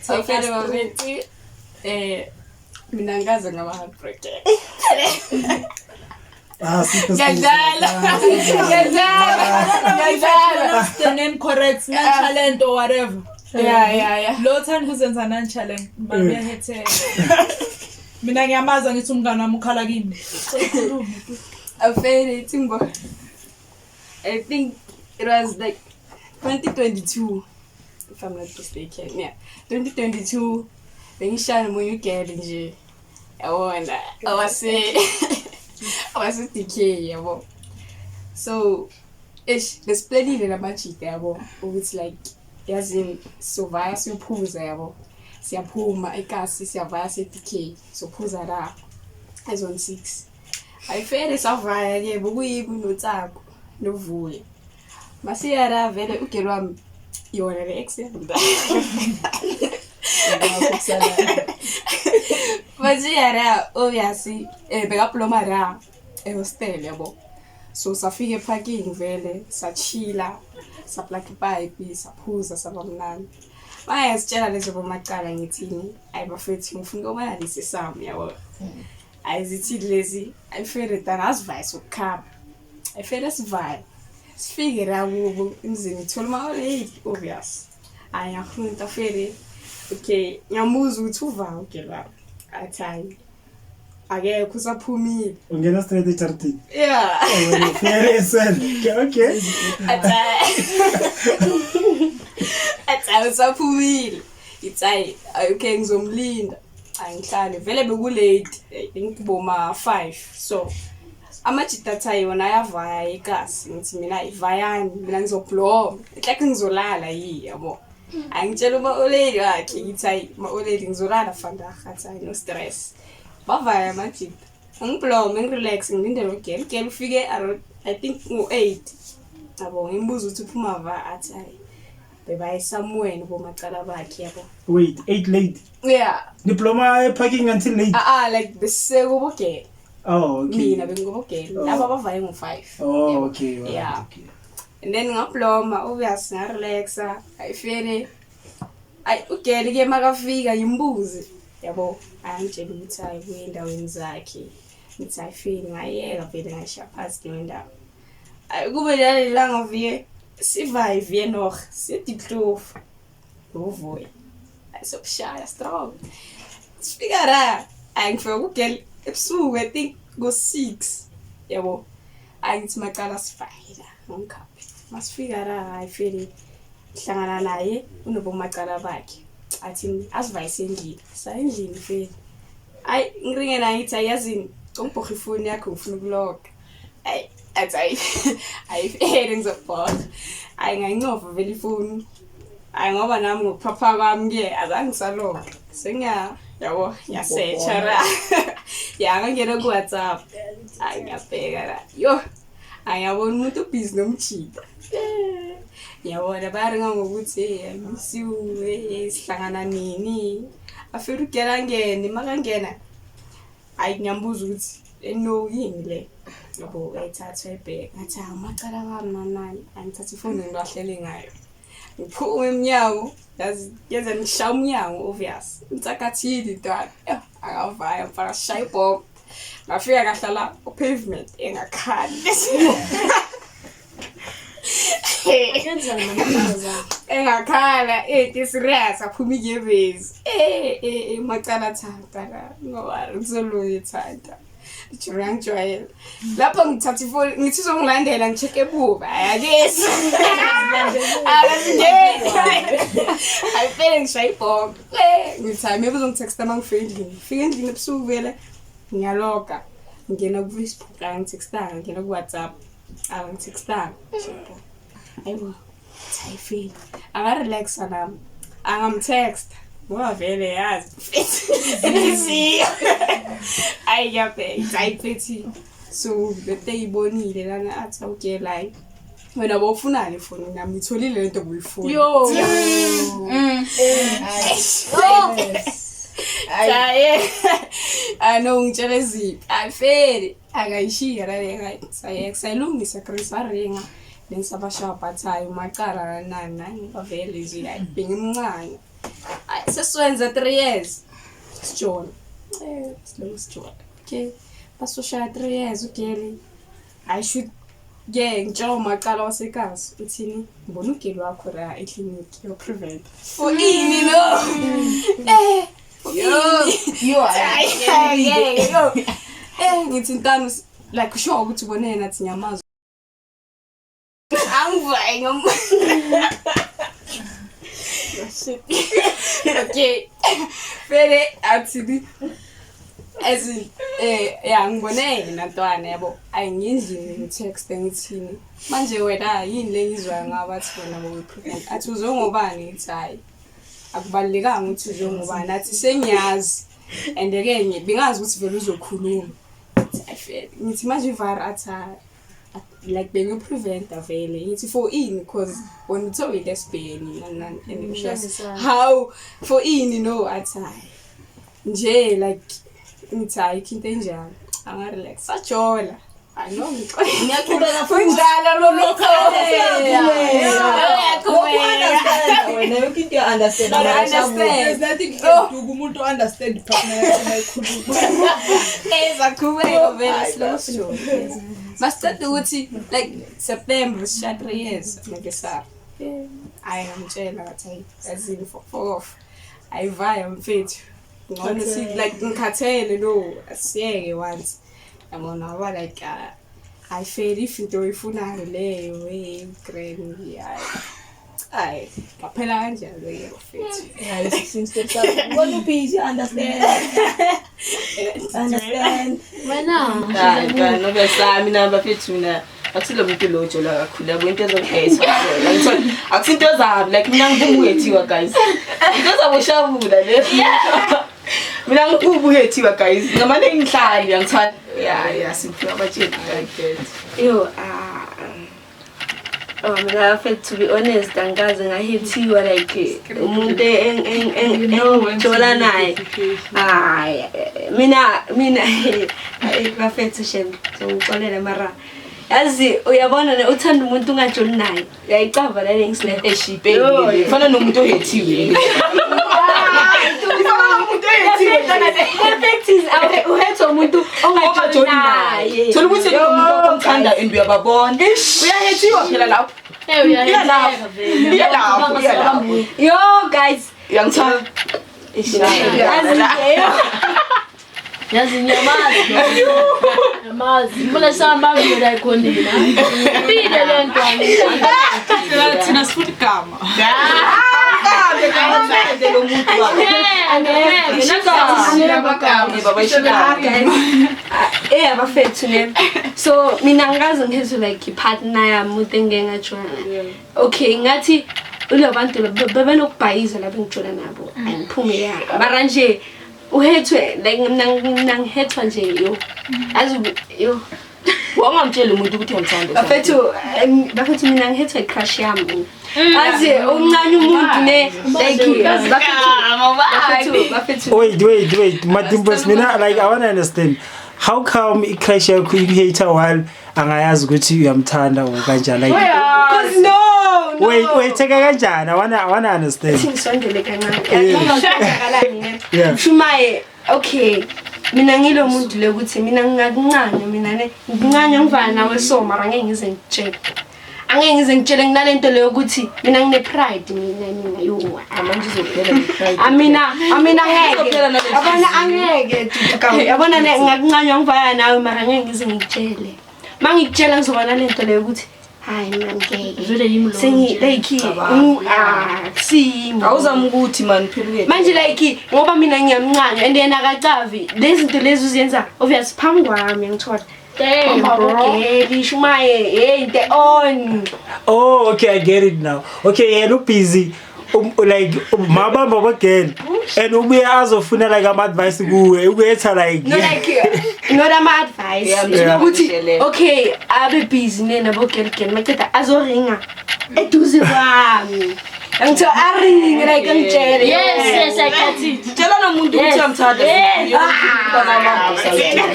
Speaker 2: Afele bafethu eh mina ngikaze ngaba heartbroken.
Speaker 6: Ah, super
Speaker 2: Ngiyadlala. Ngiyadlala. Ngiyadlala.
Speaker 1: The name correct, nonchalant or whatever.
Speaker 2: Yeah yeah yeah.
Speaker 1: Lo thanda kuzenza nonchalant, mama uyahetheka. Mina ngiyamaza ngithi umngane wami ukhala kimi.
Speaker 2: Afele Timbo. I think it was like 2022 if I'm not mistaken. Yeah. 2022 bengishaya nomunye ugirl nje. Yabona awase awase DK yabo. So ish besiplanile namajita yabo ukuthi like yazini sovaya siyophuza yabo. Siyaphuma ekasi siyavaya se DK sophuza la ezone 6. Ayifele savaya ke bokuyimi noTsako noVuya. Masiyara vele ugirl wami yona le ex yami. Masiyara obviously eh bekaploma la ehostel yabo. So safika eparking vele sachila saplug ipipe saphuza saba mnandi. Bayasitshela lezo bomacala ngithini ayi bafethu ngifuna ukubona lesi sami yabo. Ayizithi lezi ayifere tana asivaye sokukhamba. Ayifere sivaye. Sifike la kubo emzini thola uma late obvious. Hayi ngiyafuna afere. Okay, ngiyambuza ukuthi uva ugirl wami. Athi hayi. Akekho usaphumile.
Speaker 6: Ungena straight ejardini.
Speaker 2: Yeah.
Speaker 6: Oh, wena ufike esel. Okay, okay.
Speaker 2: Athi athi hayi usaphumile. Ithi hayi okay ngizomlinda. Angihlale vele bekulate ngiboma 5 so amajita athi yona ayavaya ekasi ngithi mina ivayani mina ngizobloma like ngizolala yi yabo angitshela uma olady wakhe ngithi hayi ma olady ngizolala vandag athi hayi no stress bavaya amajita ngiblome ngirelax ngilindele ugirl girl ufike around I think ngo-8 yabo ngimbuza ukuthi uphuma va athi hayi bebaye somewhere nobomacala bakhe yabo
Speaker 6: Wait, 8 late.
Speaker 2: yeah
Speaker 6: Diploma parking until late.
Speaker 2: ah ah like besekubogela
Speaker 6: Oh, okay.
Speaker 2: mina bengikubogela
Speaker 6: Oh.
Speaker 2: laba bavaye ngo-5
Speaker 6: Oh, okay. Alright,
Speaker 2: Yeah.
Speaker 6: okay.
Speaker 2: And then ngabloma obvious ngarelaxa ayifele ayi ugele ke makafika ngimbuze yabo angitshela ukuthi hayi kuye endaweni zakhe ngithi ayifeli ngayeka vele ngayishiya phansi leyo ndaba. Ayi kube leli langa viye sivaye nog siye Diepkloof uvuya ayisokushaya strong sifika la angifika kugel ebusuku I think ngo-6 yabo angithi macala sifayela ngikhaphe masifika la hayi feli hlangana naye unobomacala bakhe athi asivayise endlini saya endlini feli ayi ngiringe naye ngithi ayazini ungibhoha ifoni yakho ngifuna ukuloga ayi athi ayi ayifele ngizobhoha ayi ngayincova vele ifoni ayi ngoba nami ngokuphapha kwami-ke azange ngisaloga sengiya yabo ngiyasearcha la ya ngangena ku-WhatsApp ayi ngiyabheka la yo angiyabona umuntu ubhizi nomjita ngiyabona bayaringa ngokuthi hey I miss you hey sihlangana nini afike ugela angene makangena ayi ngiyambuza ukuthi no yini le yabo uyayithatha uyayibheka ngathi hawu macala wami nani angithatha ifoni ngilahlele ngayo ngiphume emnyango yazi yenza ngishaya umnyango obvious insakathini ntwana akavaya mfana shaya ibhomu ngafika ngahlala upavement engakhali
Speaker 3: Kenzani namantombazane?
Speaker 2: Engakhala into serious aphuma inyembezi macala thanda la ngoba ngizolunga ithanda Jure ngijwayele lapho ngithatha ifoni ngithi uzongilandela ngi-check ebuba ayakesi akasingeni ayifele ngishaya ibhomu ngithi hayi maybe uzongithexta uma ngifika endlini ngifika endlini ebusuku vele ngiyaloga ngingena ku-Facebook angithextanga ngingena ku-WhatsApp angithextanga ayibo ayifeli angarelaxa nami angamtext ngoba vele yazi inhliziyo ayi ngiyabheka ayiphethi so lento eyibonile lana athi okay like wena bowufunani efoni nami ngitholile lento buyifuna
Speaker 1: Yo.
Speaker 2: Hayi. Ano ngitshela eziphi ayifeli akayishiya lale sayeka sayilungisa Chris waringa then sabashaya but hayi macala nani nani bavele nje like bengimncane hayi sesiwenza 3 years sijola silokhu sijola okay basoshaya 3 years ugeli hayi shoot ke ngitshela umacala wasekasi uthini ngibona ugeli wakho la eklinikhi yo-prevent for ini no for ini
Speaker 7: Yo,
Speaker 2: Hayi, ngeke, yo. Ngithi ntwana like sure ukuthi ubone yena athi ngiyamazi angivayi ngam okay vele athini as in ya ngibone yena ntwana yabo ayi ngindlini ngitext ngithini manje wena yini le ngizwayo ngabo athi wena bowe-prevent athi uzongobani ngithi hayi akubalulekanga ukuthi uzongobani athi sengiyazi and ke bengazi ukuthi vele uzokhuluma ngithi manje ivara athi like bengipreventa vele ngithi for ini because wena uthe uyi-lesbian nani nani how for ini no athi hayi nje like ngithi ayikho into enjalo angarelax sajola ano
Speaker 7: Ngiyaqhubeka futhi.
Speaker 2: kunjalo lokho
Speaker 7: Wena yonke into uya-understand.
Speaker 2: Understand.
Speaker 1: There's nothing you can do kumuntu understand partner yakhe mayikhuluma.
Speaker 2: Ezaqhubeka vele slow slow. Masiceda ukuthi like September sisha 3 years ngeke Hayi ngamtshela ngathi hayi yazini for off. Ayivaya mfethu. Ngcono si like ngikhathele lo asiyeke once. Yabona waba like I fail if into oyifunayo leyo hey grand hayi. Hayi ngaphela kanjalo ke mfethu.
Speaker 7: Hayi, 16 steps up. Wena ubusy understand. Understand.
Speaker 3: Wena
Speaker 5: Hayi, cha, nobe sami mina bafethu mina akusilo muntu lo ojola kakhulu yabo into ezongihethwa ngithola akusinto zami like mina ngivuma uhethiwa guys into zabo shabula le mina ngivuma uhethiwa guys ngamane ngihlali angithanda ya simphiwa abatsheli guys.
Speaker 8: Yo, oh, mina felt to be honest angikaze ngahithiwa like umuntu engijola naye. Hayi mina hayi bafethu shem ngixolela mara Yazi uyabona ne uthanda umuntu ungajoli naye. Uyayicava le ngisle.
Speaker 5: Eshipeni fana nomuntu ohethiwe. Ifana nomuntu ohethiwe ntwana le.
Speaker 8: The fact is uhetha umuntu ongajoli naye.
Speaker 5: Thola ukuthi lo muntu omthanda and uyababona. Uyahethiwa phela lapho.
Speaker 3: Eh uyahetheka vele.
Speaker 5: Iya lapho, iya lapho.
Speaker 8: Yo guys.
Speaker 5: Uyangithanda.
Speaker 8: Yazi
Speaker 3: Yazi ngiyamazi. Ngiyamazi. Mina sihamba ngiyela ekhoneni. Impilo le ntwana.
Speaker 1: Thina sifuna igama.
Speaker 5: Kambe kambe lo muntu wakhe.
Speaker 3: Angeke.
Speaker 5: Baba ishikama.
Speaker 8: Eh abafethu ne. So mina ngikaze ngizwe like i-partner yami umuntu engike ngajola naye. Okay ngathi ulabantu bebenokubhayiza laba engijola nabo angiphume ya. Mara nje uhethwe like mina ngihethwa nje yo. Azi yo.
Speaker 5: Wangamtshela umuntu ukuthi uyamthanda.
Speaker 8: Bafethu bafethu mina ngihethwa i-crush yami. Azi umncane umuntu ne like bafethu bafethu.
Speaker 6: Wait, wait, wait. Madimpos, mina like I want to understand. How come i-crush yakho ikuhate while angayazi ukuthi uyamthanda or kanjani? Like
Speaker 8: Cause no.
Speaker 6: Wait, wait, take kanjani? I wanna understand.
Speaker 8: Ngisondele kancane. Yazi ne.
Speaker 6: Yeah.
Speaker 8: Shumaye okay. Mina ngilo muntu le ukuthi mina ngingakuncane mina ne ngincane ngivana nawe so mara ngeke ngize ngitshele. Angeke ngize ngitshele nginalento leyo ukuthi mina ngine pride mina yo.
Speaker 5: Manje uzophela ne-pride.
Speaker 8: Amina ngeke.
Speaker 5: Uzophela nale
Speaker 8: Yabona angeke duduka. Yabona ne ngakuncanywa ngivana nawe mara ngeke ngize ngikutshele. Mangikutshela ngizoba nalento leyo ukuthi hayi mina ngeke.
Speaker 3: Vele yimi lo.
Speaker 8: Sengi like simo.
Speaker 5: Awuzama ukuthi man phela uye.
Speaker 8: Manje like ngoba mina ngiyamncane and yena akacavi lezi zinto lezi uzenza obvious phambi kwami ngithola.
Speaker 3: Damn bro.
Speaker 8: Okay, shumaye hey into on.
Speaker 6: Oh, okay, I get it now. Okay, yena ubusy like mabamba kwagirl and ubuye azofuna like ama advice kuwe ukuyetha like
Speaker 8: No like not ama advice.
Speaker 5: Yeah.
Speaker 8: Ukuthi okay, abe busy nena bo girl girl maqeda azoringa eduze kwami. Angitho aringe like angitshele.
Speaker 3: Yes, yes, I got it.
Speaker 5: Tshela nomuntu ukuthi uyamthanda.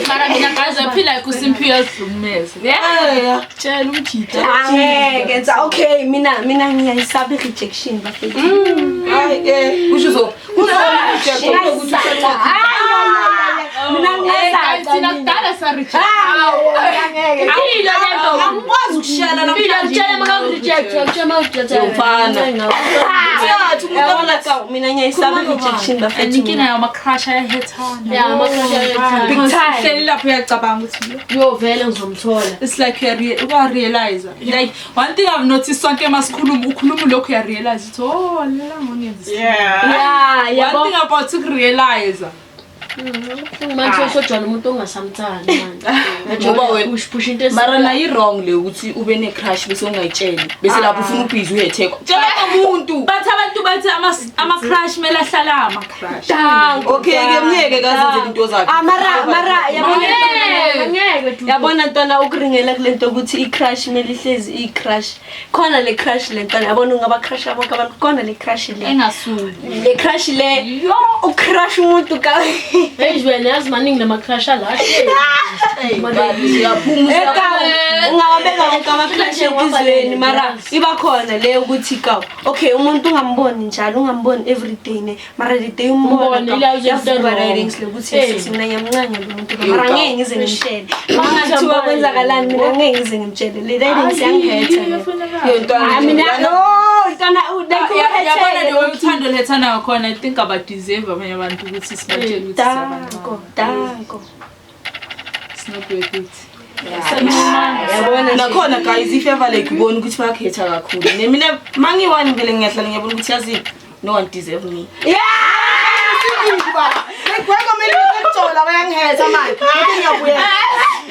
Speaker 1: Mara mina guys I feel like uSimphiwe uyazihlukumeza.
Speaker 5: Yeah.
Speaker 1: Tshela umjita.
Speaker 8: Angeke nsa okay mina ngiyayisaba i-rejection bafethu.
Speaker 5: Hayi eh kusho uzo. Kuzo ukuthi
Speaker 8: Mina ngiyasaba.
Speaker 1: Thina kudala sa reject.
Speaker 3: Impilo le nto.
Speaker 4: Angikwazi ukushela
Speaker 3: Impilo ngitshele maka-reject, ngitshele maka-reject.
Speaker 5: Mfana. Uyathi umuntu
Speaker 8: Yabona ka mina ngiyayisaba i-rejection
Speaker 1: And
Speaker 8: bafethu.
Speaker 1: inkinga yama-crush ayahethana.
Speaker 3: Yeah, ama-crush ayahethana.
Speaker 8: Big time.
Speaker 1: Hleli lapho uyacabanga ukuthi
Speaker 3: Yo vele ngizomthola.
Speaker 1: it's like you uyarealize. Like one thing I've noticed sonke masikhuluma ukhuluma lokhu uyarealize ukuthi oh lela ngongenza.
Speaker 4: Yeah.
Speaker 8: Yeah,
Speaker 1: One
Speaker 8: yabo.
Speaker 1: thing about ukurealize.
Speaker 3: Manje usojwayela umuntu ongasamthandi manje.
Speaker 5: Ngoba wena-
Speaker 3: push push into
Speaker 5: Mara nayo i-wrong le ukuthi ube ne-crush bese ungayitsheli. Bese lapho ufuna ubhizi uyethekwa. Tshela umuntu.
Speaker 1: Bathi abantu bathi ama-crush kumele ahlala ama-crush.
Speaker 8: Danko.
Speaker 5: Okay ke myeke kazenzele into zakhe.
Speaker 8: Ah mara yabona
Speaker 3: Angeke dudu.
Speaker 8: yabona ntwana ukuringela kule nto ukuthi i-crush kumele ihlezi i-crush. Khona le crush le ntwana yabona ungaba crush bonke abantu khona le crush le.
Speaker 1: Engasuki.
Speaker 8: Le crush le ucrush umuntu ka
Speaker 3: Hey wena yazi maningi lama-crush ala.
Speaker 5: Uyaphuma
Speaker 8: Eka ungawabeka wonke ama-crush enhliziyweni mara iba khona le ukuthi ka okay umuntu ungamboni njalo ungamboni everyday ne mara the day umbona
Speaker 3: Umbone, ila uze
Speaker 8: yavuka
Speaker 3: into wrong.
Speaker 8: ridings lokuthi
Speaker 3: Eh.
Speaker 8: sisi mina ngiyamncanya lo muntu mara ngeke ngize ngimtshele mangathiwa kwenzakalani mina ngeke ngize ngimtshele le ridings yangihetha le. Ah, mina no ntwana like
Speaker 1: Yabona le
Speaker 8: uhethele
Speaker 1: uthando lethana ngakhona I think abadeserve abanye abantu ukuthi sibatshele ukuthi
Speaker 8: danko
Speaker 1: siyabancane.
Speaker 8: danko
Speaker 1: It's not worth it.
Speaker 8: yabona nje.
Speaker 5: Nakhona guys if ever like ubona ukuthi bayakhetha kakhulu. Ne mina mangiwani vele ngiyahlala ngiyabona ukuthi yazi no one deserve me.
Speaker 8: Yeah!
Speaker 7: Like wena kumele ngikujola bayangihetha manje. Ngeke ngiyabuya.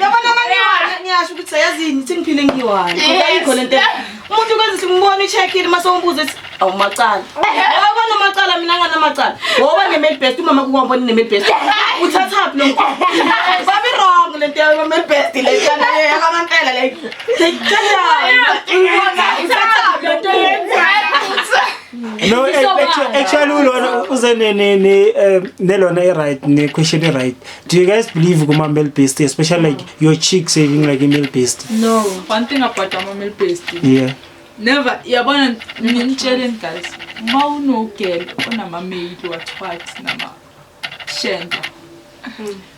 Speaker 7: Yabona mangiwani ngiyasho ukuthi sayazini ithi ngiphile ngiwani. Kodwa ayikho lento. Umuntu kwenza simbona ucheckile mase umbuza ethi awumacala. Wabona amacala mina nganamacala. Ngoba ne-male best umama kukwambona ne-male best. Uthathaphi lo mntwana? Babe wrong lento yama-male best le ntwana yakamampela like like kanjani? Uthathaphi lo mntwana?
Speaker 6: No, actually ulona uze ne ne ne nelona e right ne question e right. Do you guys believe kuma male based, especially like your chick saving like a male based?
Speaker 1: No. One thing about ama male based.
Speaker 6: Yeah.
Speaker 1: Never yabona ngimtsheleni guys. Uma unogirl onama male what nama shenda.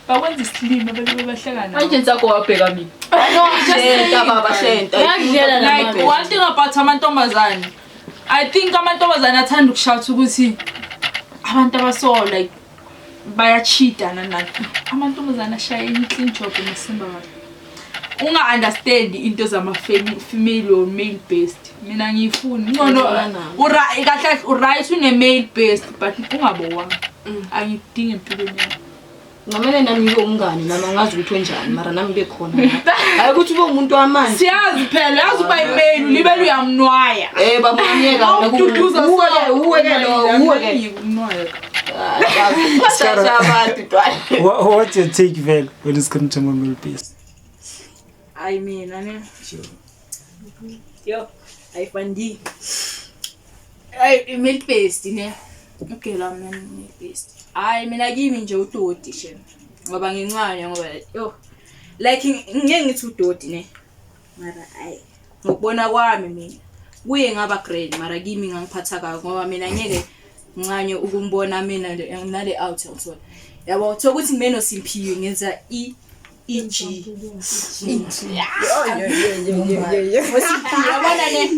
Speaker 1: Bakwenza isilima abantu bahleka nawe.
Speaker 4: Manje sakho wabheka mina.
Speaker 5: No, shenta baba shenta.
Speaker 1: Like one thing about amantombazane, I think amantombazane athanda ukushout ukuthi abantu abaso like bayacheata nani. Amantombazane ashaya i-clean job ngesimba kahle. Unga understand into zama female or male based. Mina ngiyifuni. Ngcono ura kahle uright une male based but ungabo wami. Angidingi empilweni yami.
Speaker 7: Ngamele nami ngibe umngani nami angazi ukuthi wenjani mara nami bekhona. Hayi ukuthi ube umuntu wamanje.
Speaker 1: Siyazi phela yazi uba imale ulibele uyamnwaya.
Speaker 7: Baba uyamyeka
Speaker 1: ududuza
Speaker 7: uwe ke lo uwe ke.
Speaker 1: Unwaya.
Speaker 6: What's your take Vel when it's come to male based?
Speaker 4: I mean, ane. Yo, I fandi. Ay male based ne. Okay la mina male based. Hayi mina kimi nje udoti she. Ngoba ngincane ngoba yo like ngeke ngithi udoti ne. Mara ayi ngokubona kwami mina kuye ngaba grand mara kimi ngangiphatha kabi ngoba mina ngeke ngincane ukumbona mina nale out ngithola. Yabo thokuthi mina noSimphiwe ngenza i EG. Yabona ne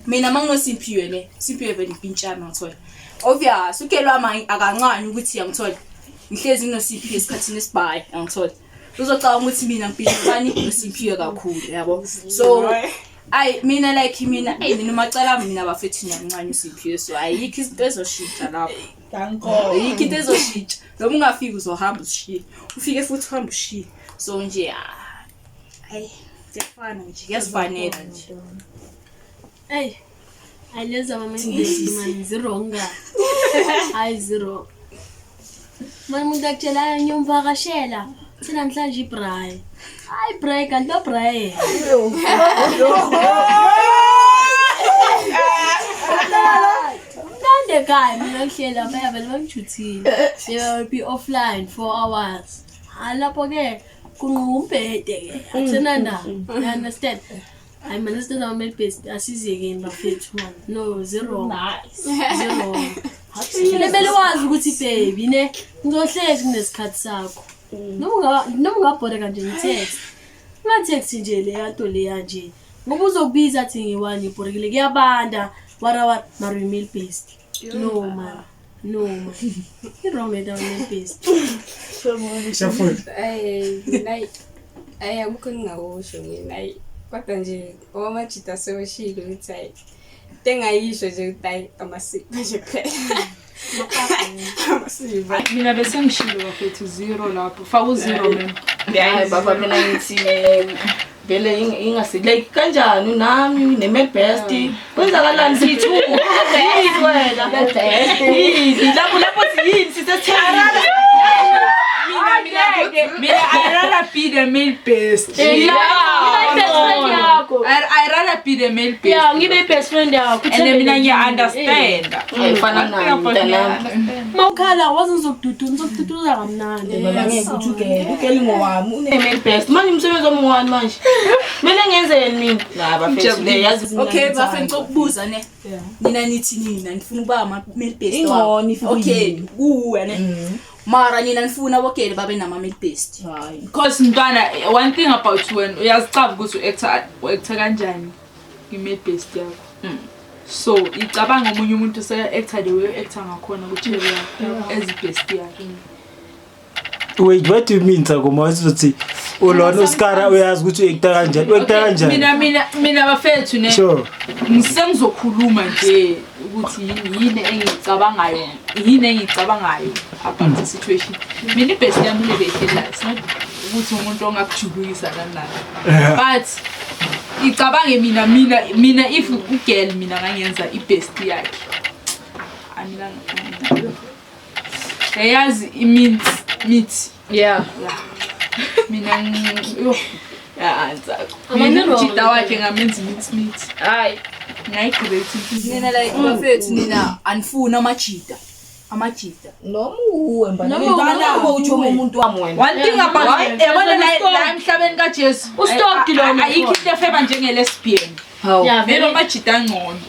Speaker 4: mina manginoSimphiwe ne Simphiwe vele impintshana ngithola. Obvious ukelwa manje akancane ukuthi yangithola. Ngihlezi nginoSimphiwe esikhathini esibhayi angithola. Uzocabanga ukuthi mina ngipintshana noSimphiwe kakhulu yabo. So ay mina like mina ay mina macala mina bafethu ngiyancane uSimphiwe so ayikho izinto ezoshintsha lapho. Danko. Ayikho into ezoshintsha. Noma ungafiki uzohamba ushiye. Ufike futhi uhamba ushiye. So nje ay kuyafana nje kuyazifanela nje.
Speaker 3: Hey. Ayileza mama man zero nga. Hayi zero. Manje umuntu akutshela ngiyomvakashela. Thina namhlanje ibraai. Hayi braai kanti ba braai. Mnandi ekhaya mina ngihlela phela vele bangijuthile. They will be offline 4 hours. Hayi lapho ke kunquka umbhede ke. Akusenandaba. You understand? I mean, this is our male based. Asiziyekeni bafethu man. No, zero.
Speaker 4: Nice.
Speaker 3: Zero. Lebele wazi ukuthi baby ne ngizohlezi kunesikhathi sakho. Noma ungabhoreka nje ngi-text. Unga-text nje leya nto leya nje. Ngoba uzokubiza athi ngiwani ngibhorekile kuyabanda. Wara mara male based. No man. No man. I-wrong lento male based.
Speaker 6: Shaful.
Speaker 2: Ay, ay akukho engingakusho mina. Ay kodwa nje owamajita sewashilo ukuthi hayi into engayisho nje ukuthi hayi amasiko nje kuphela. Amasiko.
Speaker 1: Mina bese ngishilo bafethu zero lapho. Faka u-zero mina.
Speaker 5: Hayi baba mina ngithi vele ingasi like kanjani nami ne male best kwenzakalani sithi yini wena yini lapho lapho yini sisethembile.
Speaker 1: Mina I rather be the male best.
Speaker 3: Yeah.
Speaker 1: I rather be the male best.
Speaker 3: Yeah, ngibe best friend yakho.
Speaker 1: And mina ngiya understand.
Speaker 5: Ayifana nami mntanami.
Speaker 3: Mawukhala wazi ngizokududuza kamnandi.
Speaker 7: Baba ngeke ukuthi ugele ngowami une male best. Manje umsebenzi wami ngowani manje?
Speaker 5: Mina ngenzeni mina? La bafethu le yazi.
Speaker 4: Okay, bafethu ngicela ukubuza ne. Nina nithi nina nifuna ukuba ama male best.
Speaker 7: Ingcono if
Speaker 4: okay, kuwe ne. Mara nina nifuna abogele babe nama male best.
Speaker 1: Because mntwana one thing about when uyazicaba ukuthi u-actor kanjani i-male best yakho. So icabanga omunye umuntu seka-actor the way actor ngakhona ukuthi yakho as best yakhe.
Speaker 6: Wait, what do you mean Tsakoma? Uthi ulona uSkara uyazi ukuthi u-actor kanjani? U-actor kanjani?
Speaker 1: Mina bafethu ne.
Speaker 6: Sure.
Speaker 1: Ngisengizokhuluma nje ukuthi yini engicabangayo, yini engicabangayo about the situation. Mina ibest yami le behlela, it's not ukuthi umuntu ongakujulukisa kanani. But icabange mina if ugirl mina ngangenza ibest yakhe. Amina eyazi i-mint meat.
Speaker 5: Yeah.
Speaker 1: Mina yo Ya, Ntsako. Mina umjita wakhe ngamenza imitsi.
Speaker 4: Hayi.
Speaker 1: Ngayi-great impilo.
Speaker 4: Nina like bafethu nina anifuni amajita. Amajita.
Speaker 7: Noma uwe mbani.
Speaker 3: Noma
Speaker 7: Noma utsho umuntu wami wena.
Speaker 1: One thing about yabona la emhlabeni kaJesu.
Speaker 5: Ustoked lo muntu.
Speaker 1: Ayikho into efeba njenge-lesbian.
Speaker 5: Hawu.
Speaker 3: Yeah,
Speaker 1: Vele
Speaker 3: vele
Speaker 1: amajita angcono.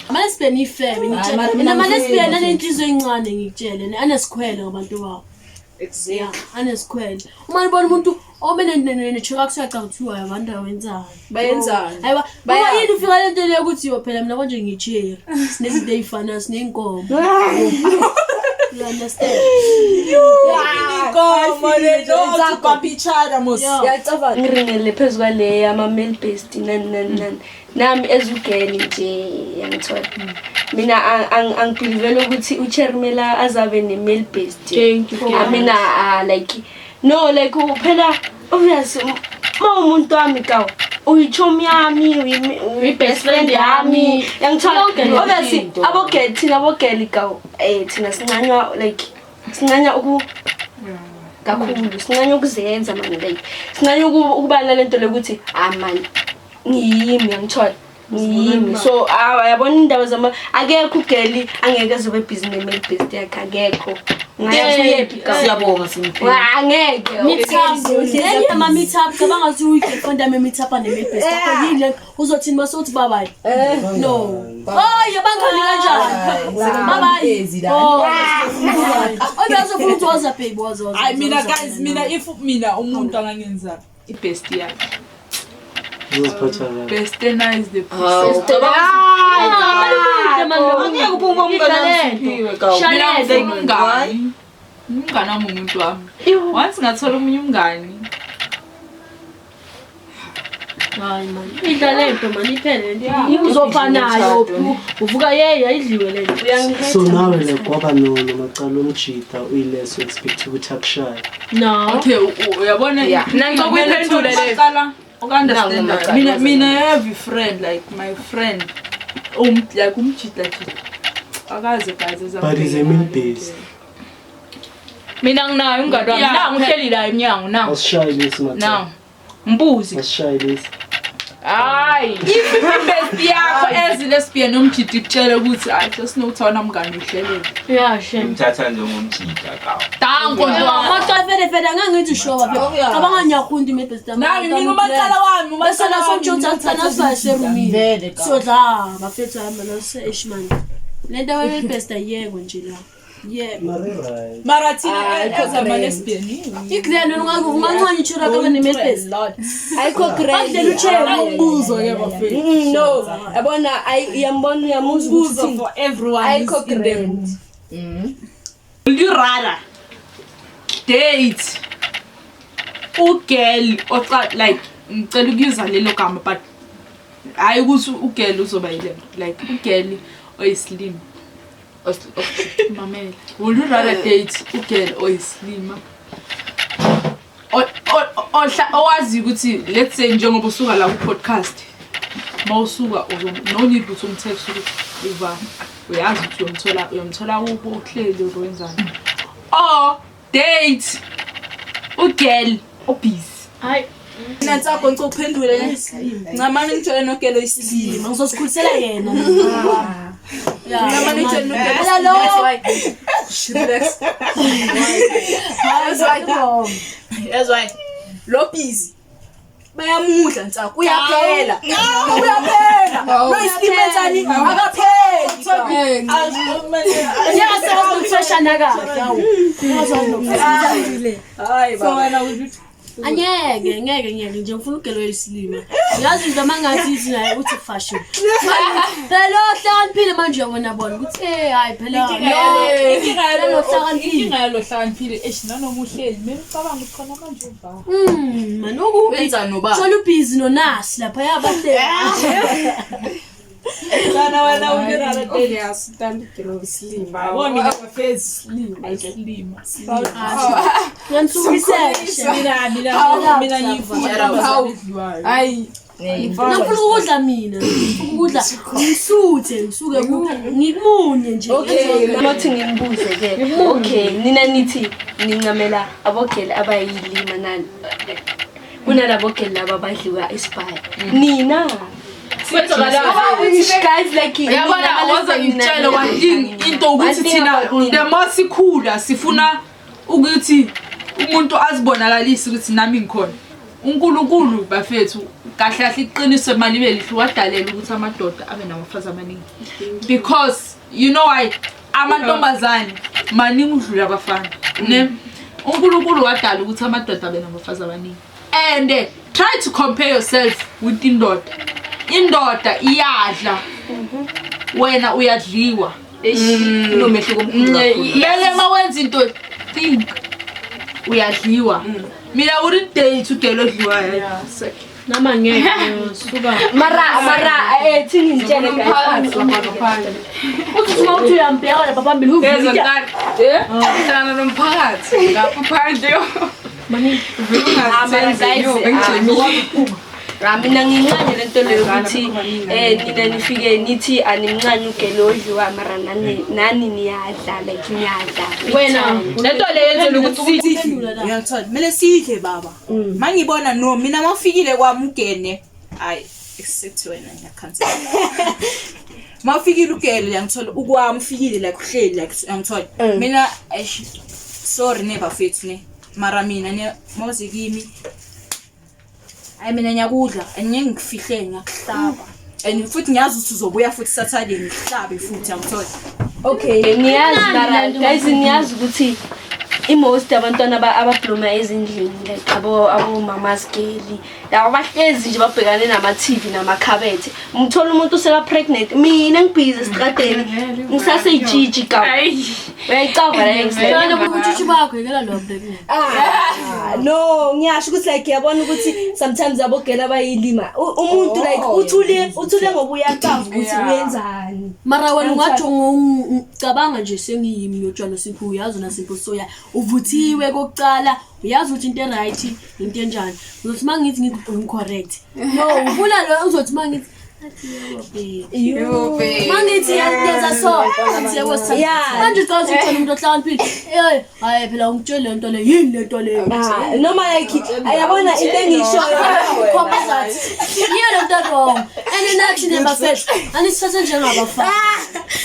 Speaker 3: ama-lesbian ifebe ngitshele. Mina ama-lesbian anenhliziyo encane ngikutshele, ne anesikhwele ngabantu babo. Yeah, anesikhwele. Uma nibona umuntu ome necheka kusuyaca kuthiwa abantu awenzani.
Speaker 4: Bayenzani?
Speaker 3: Hayiwa,
Speaker 4: Baya-
Speaker 3: ngoba yini ufika le nto leyo ukuthi yo phela mina konje ngiyi-cherry. Sinezinto ey'fanayo, siney'nkomo. You understand?
Speaker 4: Inkomo le no to each other mos.
Speaker 3: Yeah.
Speaker 2: Yacabanga.
Speaker 8: Ngiringele phezu kwale ama-male based nani nani nani. Nami as ugirl nje yangithola. Mina angibelieve ukuthi uChermela azabe ne-male based.
Speaker 5: Thank you.
Speaker 8: I mean, like no like phela obvious ma umuntu wami kaw uyichomi yami uyi-best friend yami yangithola
Speaker 3: Yonke le
Speaker 8: obviously
Speaker 5: into.
Speaker 8: abogirl thina abogirl kaw thina sincanywa like sincanya uku kakhulu sincanya ukuzenza man like sincanya ukuba nalento lokuthi ah man ngiyimi yangithola ngiyimi so yabona indaba zama akekho ugirl angeke azobe busy ne-male best yakhe akekho ngayaphi kaw
Speaker 7: Siyabonga simphiwe.
Speaker 8: angeke
Speaker 3: Meet up. Leli ama-meet up, cabanga ukuthi uyi-girlfriend yami e-meet up ne-male best yakho. Yini le? Uzothini mase uthi bye bye? No. Hayi, abangani kanjani? Bye bye. Oh. Obviously ufuna ukuthi woza baby, woza woza.
Speaker 1: Hayi mina
Speaker 3: woza,
Speaker 1: guys, mina if mina umuntu angangenza i-best yakhe.
Speaker 9: Uzoziphatha kabi.
Speaker 1: Best is the
Speaker 5: Hawu.
Speaker 7: Angeke uphume umngane wami Simphiwe kawu.
Speaker 1: Mina ngifuna umngani. Umngani wami umuntu wami. Once ngathola omunye umngani.
Speaker 3: Hayi man, idla lento man, iphele lento. Uzopha nayo, uvuka yeye ayidliwe lento.
Speaker 9: So nawe like waba nomacala omjita uyileso expect ukuthi akushaye.
Speaker 3: No.
Speaker 1: Okay, uyabona
Speaker 5: Mina ngicela ukuyiphendula le.
Speaker 1: Maqala uku-understand.
Speaker 5: Nawu,
Speaker 1: Mina mina I have a friend like my friend like umjita jita. Akaze guys ezambe.
Speaker 9: But he's a male based.
Speaker 5: Mina nginayo umngani wami.
Speaker 1: Yeah.
Speaker 5: Nangu uhleli la emnyango nangu.
Speaker 9: Asishaye lesi macala.
Speaker 5: Nangu. Mbuzi.
Speaker 9: Asishaye lesi.
Speaker 5: Hayi.
Speaker 1: If i-best yakho as lesbian umjita ikutshele ukuthi hayi sesinokuthi mngani uhlelele.
Speaker 3: Yeah, shame.
Speaker 10: Ngimthatha njengomjita kawu.
Speaker 1: Danko nje.
Speaker 3: Macala fele fele angangithi sure phela. Cabanga ngiyakhunda i-male yami.
Speaker 4: Nami mina umacala wami,
Speaker 3: Bese
Speaker 4: umacala
Speaker 3: la
Speaker 4: wami.
Speaker 3: somtsho uthi naswa serumini. Sodla bafethu hamba nase eshman. Lento ye-male best ayiyeko nje la. Yeah.
Speaker 9: Mara right.
Speaker 4: Mara thina as ama lesbian.
Speaker 3: Igrand ungancane ichura kama ne-male best.
Speaker 2: Ayikho grand.
Speaker 3: Bakudlela uchela.
Speaker 4: Umbuzo ke bafethu.
Speaker 2: No, yabona ayi uyambona uyamuzwa
Speaker 4: Umbuzo
Speaker 2: ukuthi
Speaker 4: for everyone
Speaker 2: ayikho
Speaker 4: who's in the room.
Speaker 2: grand.
Speaker 1: Will you rather date ugirl oca like ngicela ukuyuza lelo gama but hayi ukuthi ugirl uzoba yile like ugirl oyislim mamela will you rather date ugirl oyislima owazi ukuthi let's say njengoba usuka la ku-podcast mawusuka no need ukuthi umtext ukuthi uva uyazi ukuthi uyomthola uyomthola kuphi uhleli or wenzani or date ugirl obusy.
Speaker 3: Hayi,
Speaker 4: Mina Ntsako ngicela ukuphendule ne. Ncamane ngithole nogelo isilima.
Speaker 3: ngizozikhulisela yena. Yeah.
Speaker 4: Ncamane ngithole nogelo.
Speaker 3: Phela lo
Speaker 4: That's why. Shh, relax. That's why. That's why. Lo busy. Bayamudla Ntsako uyaphela. Uyaphela. Lo isilima enzani akapheli.
Speaker 3: Ngiyasebenza kahle. Hawu.
Speaker 4: Hayi baba.
Speaker 3: Angeke, ngeke ngeke nje ngifuna ugelo yesilima. Yazi nje mangathi ithi naye uthi fashion. Phela lo hlakaniphile manje uyabona bona ukuthi hayi phela lo hlakaniphile.
Speaker 1: Inkinga yalo hlakaniphile eish nanoma uhleli kumele ucabange ukuthi khona manje uva.
Speaker 3: Man ukuphi?
Speaker 4: Wenza noba.
Speaker 3: Thola ubhizi nonasi lapha yabahle.
Speaker 4: Sana wena ulirara date.
Speaker 2: Obvious uthanda ugelo isilima.
Speaker 4: Yabo mina bafethu.
Speaker 1: Isilima.
Speaker 3: Nganisumiseke.
Speaker 1: Mina mina mina ngifuna edliwayo.
Speaker 2: Hayi.
Speaker 3: Ngifuna ukudla mina. Ngifuna ukudla ngisuthe ngisuke ngikumunye nje.
Speaker 2: Okay.
Speaker 8: Nothi ngimbuze ke. Okay, nina nithi nincamela abogele abayilima nani. Kunalabo girl laba abadliwa isibaya. Nina. Guys, like
Speaker 1: Yabona, waza ngitshele one thing, into ukuthi thina the more sikhula sifuna ukuthi umuntu azibonakalise ukuthi nami ngikhona. uNkulunkulu bafethu, kahle kahle iqiniso imali ibe lihle, wadalela ukuthi amadoda abe nabafazi amaningi, because you know why? Amantombazane maningi udlula abafana, ne? uNkulunkulu wadala ukuthi amadoda abe nabafazi abaningi. And try to compare yourself with indoda. Indoda iyadla, wena uyadliwa.
Speaker 5: Kunomehluko omkhulu kakhulu.
Speaker 1: Mele uma wenza into, think uyadliwa. Mina wouldn't date ugelo odliwayo.
Speaker 3: Nama ngeke suka.
Speaker 8: Mara thini ngitshele, guys.
Speaker 3: Uthi uma uthi uyambheka lapha phambili uvika.
Speaker 11: Hlangana nomphakathi lapho phandle.
Speaker 8: Ah, mara guys, ah, mina ngincane lento leyo ukuthi nina nifike nithi animncane ugelo odliwa, mara nani niyadla, like niyadla.
Speaker 3: Wena
Speaker 4: lento le yenzela ukuthi
Speaker 12: Uyangithola, kumele sidle baba. Ma ngibona, no, mina ma ufikile kwami ugene, hayi, except wena ngiyakhansela. Ma ufikile ugele, uyangithola, ukwami ufikile, like uhleli, like uyangithola, mina eish, sorry ne bafethu ne, mara mina ne mawuze kimi, hayi, mina ngiyakudla and ngeke ngikufihlele, ngiyakuhlaba and futhi ngiyazi ukuthi uzobuya futhi Saturday, ngikuhlabe futhi, uyangithola.
Speaker 8: Okay, niyazi, mara guys, niyazi ukuthi i-most abantwana ababloma ezindlini, like abo mamaskeli laba bahlezi nje babhekane nama-TV namakhabethe, ngithola umuntu useka-pregnant, mina ngibhizi esitradeni ngisaseyitshitshi ka, uyayicava leyo?
Speaker 3: Wena ubutshitshi bakho yekela lo pregnant.
Speaker 2: Ah, no, ngiyasho ukuthi like yabona ukuthi sometimes abogela bayilima. Umuntu like uthule uthule ngoba uyacava ukuthi uyenzani.
Speaker 3: Mara wena ungathi ngicabanga nje sengiyimi ngiyotshwa Simpho, uyazi na Simpho, soya uvuthiwe kokucala, uyazi ukuthi into e-right into enjani. Uzothi uma ngithi ngi-correct, no, ufuna lo, uzothi uma ngithi athi yebo babe, uma ngithi yenza so, athi yebo sithatha. Manje ucabanga ukuthi uthole umuntu ohlakaniphile, eh, hayi phela ungitshele le nto le, yini le nto leyo?
Speaker 2: Ah, noma like ayabona into engiyishoyo.
Speaker 3: Khomba zathi yiyo le nto wrong, and nathi nebafethu anisithathe njengabafana,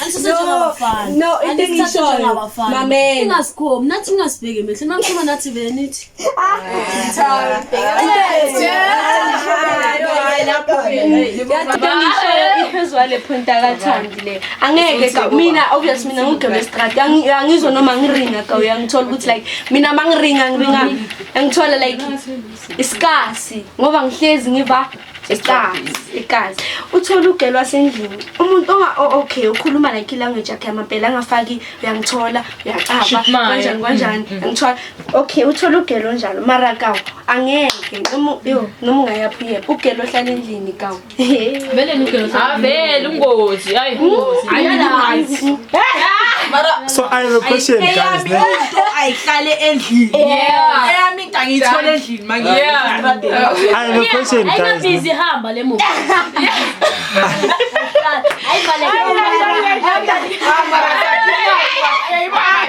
Speaker 3: anisithathe
Speaker 2: No,
Speaker 3: njengabafana.
Speaker 2: no, into
Speaker 3: Anisithathe
Speaker 2: engiyishoyo,
Speaker 3: njengabafana.
Speaker 2: mamela.
Speaker 3: Ingasikhomi nathi, ingasibheki emehlweni makukhuluma nathi, vele nithi
Speaker 8: Yathi ngisho iphezu wale point akathandi le, angeke ka mina, obvious, mina ngugele estradi, angizwa noma ngiringa ka, uyangithola ukuthi like mina mangiringa ngiringa, angithola like isikasi ngoba ngihlezi ngiva ikazi ikazi. Uthola ugelo wasendlini, umuntu onga okay, ukhuluma like ilanguage yakhe yamampela, angafaki, uyangithola, uyacaba.
Speaker 11: Shitmaya.
Speaker 8: Kanjani kanjani, angithola, okay, uthola ugelo onjalo, mara kaw angeke noma yo noma ungayaphi uyephi ugelo ohlala endlini kaw.
Speaker 11: Vele nugelo. Ah, vele ungozi. Hayi, ungozi.
Speaker 4: Hayi.
Speaker 6: So I have a question, guys.
Speaker 4: Eyami into ayihlale endlini. Eyami into angiyithole endlini mangiya.
Speaker 6: I have a question, guys.
Speaker 3: Ayinabhizi, hamba le movie. Ayibaleke.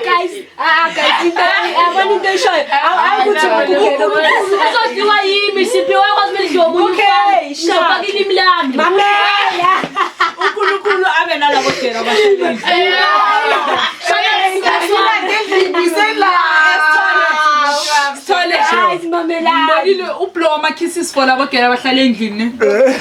Speaker 8: Guys, ah guys, into yabona into eshoyo ayikuthi ugelo
Speaker 3: Uzodliwa yimi Simphiwe, uyakwazi kumele idliwe omunye.
Speaker 8: Okay,
Speaker 3: Umfana.
Speaker 8: sure.
Speaker 3: Ngizofaka ilimi lami.
Speaker 8: Mamela.
Speaker 4: uNkulunkulu abe nalabo gela abahlala endlini.
Speaker 1: Sithole.
Speaker 8: Guys, mamelani.
Speaker 1: Ngibonile ublow ama-kisses for labo gela abahlala endlini, ne?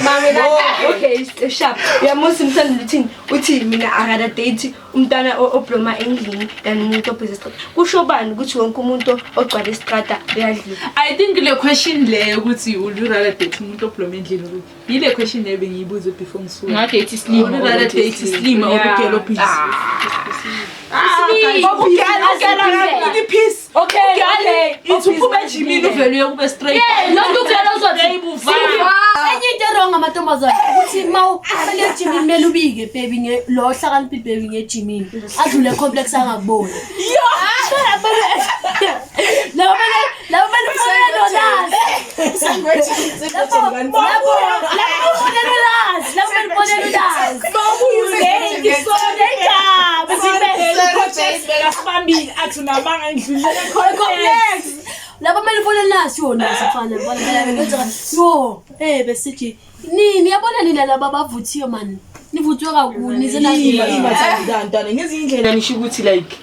Speaker 8: Mamelani. Okay, sharp. Uyamusa umthando uthini? Uthi mina akada date umntwana obloma endlini than umuntu obhizi estrada. Kusho bani ukuthi wonke umuntu ogcwala istrada uyadliwa?
Speaker 1: I think le question le ukuthi would you rather date umuntu obloma endlini ukuthi yile question le bengiyibuze before ngisuka.
Speaker 11: Ungadate isilima
Speaker 1: Would you rather
Speaker 11: or
Speaker 1: date isilima or ugela obhizi? Peace.
Speaker 8: Okay.
Speaker 1: Ithi uphume ejimini uvele uye kube straight.
Speaker 3: Yeah, lo muntu ugela uzothi
Speaker 1: Babe,
Speaker 3: enye into e-wrong amantombazane ukuthi ma uqale ejimini kumele ubike baby nge lo ohlakaniphile baby ngejimini adlule complex angakuboni. Yo! Labo labo bele ufonela nolazi. Labo labo ufonela ulazi. Labo bele ufonela ulazi.
Speaker 4: Bekasibambile athi unamanga ngidlulile
Speaker 3: Complex. Lapho kumele ufone nasi yona sifana bona phela benza yo eh besithi nini yabona nina laba bavuthiwe man. Nivuthiwe kakhulu nize
Speaker 5: Ima ntwana ngezinye indlela nisho ukuthi like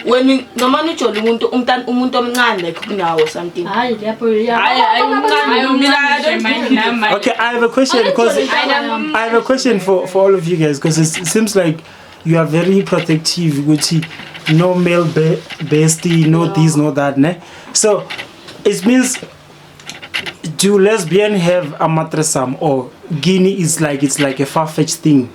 Speaker 5: when noma ujola umuntu umntana umuntu omncane like kunawo something.
Speaker 3: Hayi lapho ya.
Speaker 1: Hayi umncane mina I don't think
Speaker 6: Okay, I have a question because I have a question for all of you guys because it seems like you are very protective. Ukuthi no male bestie, no this, no that, ne? So it means do lesbian have a matresam or Guinea is like it's like a far-fetched thing?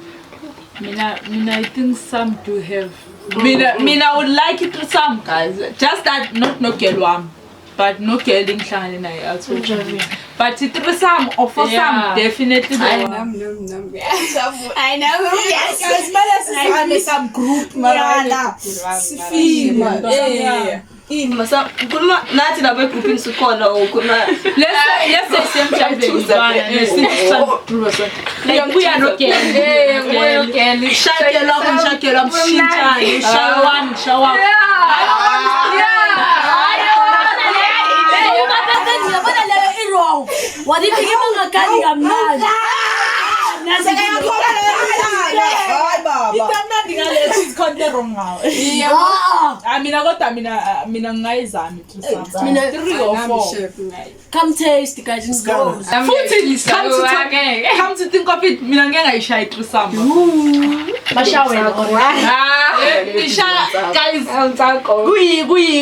Speaker 1: Mina, I think some do have. Mina would like it to some guys. Just that not no girl one, but no girl in naye at all. But it to some or for some definitely.
Speaker 2: I know. Yes.
Speaker 12: Guys, mele sihambe some group mara. Sifima. Yeah.
Speaker 5: Masa ukhuluma nathi lapha egroupini sikhona ukhuluma
Speaker 1: Let's say same driving. Like we are not girl. Shakela, shintsha, shawan, shawa.
Speaker 3: Yabona leyo i-wrong. Walifika imangakali kamnandi.
Speaker 12: Hayi baba.
Speaker 1: Ikamnandi ngale she's content wrong ngawe. Ah mina kodwa mina ngingayizami
Speaker 3: Mina
Speaker 1: 3 or 4.
Speaker 3: Come taste guys. Go.
Speaker 1: Futhi come to think of it mina ngeke ngayishaya i-threesome.
Speaker 3: Bashawela.
Speaker 1: Ishaya guys.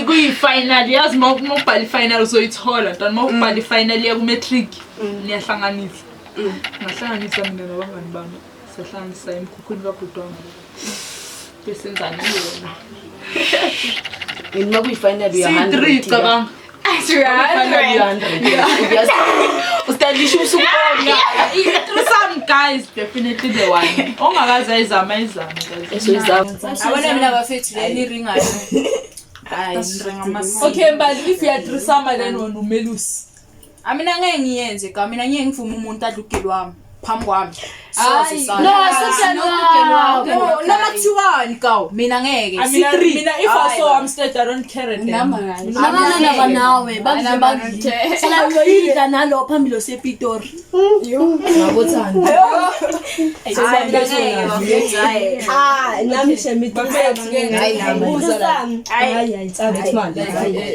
Speaker 1: Kuyi final yazi mawubhala i-final uzoyithola ntwana mawubhala i-final ya ku-matric niyahlanganisa. Ngahlanganisa mina nabangani bami. Sahlanganisa emkhukhwini kabhuti wami. Besenzani yona.
Speaker 5: Mina kuyi-final uya 100.
Speaker 1: C3 cabanga.
Speaker 5: 100. Ustalisha usukubona.
Speaker 1: Threesome guys definitely the one. Ongakaze ayizama ayizame guys.
Speaker 12: Abona mina bafethu le niringayo. Hayi niringa amasi.
Speaker 1: Okay but if you are threesome then wona umelusi.
Speaker 12: Mina ngeke ngiyenze ka mina ngeke ngivume umuntu adla ugeli wami phambi kwami.
Speaker 3: No, asukela.
Speaker 12: No, noma kuthiwani kaw mina ngeke.
Speaker 1: C3 mina if I saw I'm straight I don't care it.
Speaker 3: Nabana nawe bakudle bakudle. Sala uyoyidla nalo phambili osePitori.
Speaker 5: Ngabothanda.
Speaker 2: Ah, nami shemi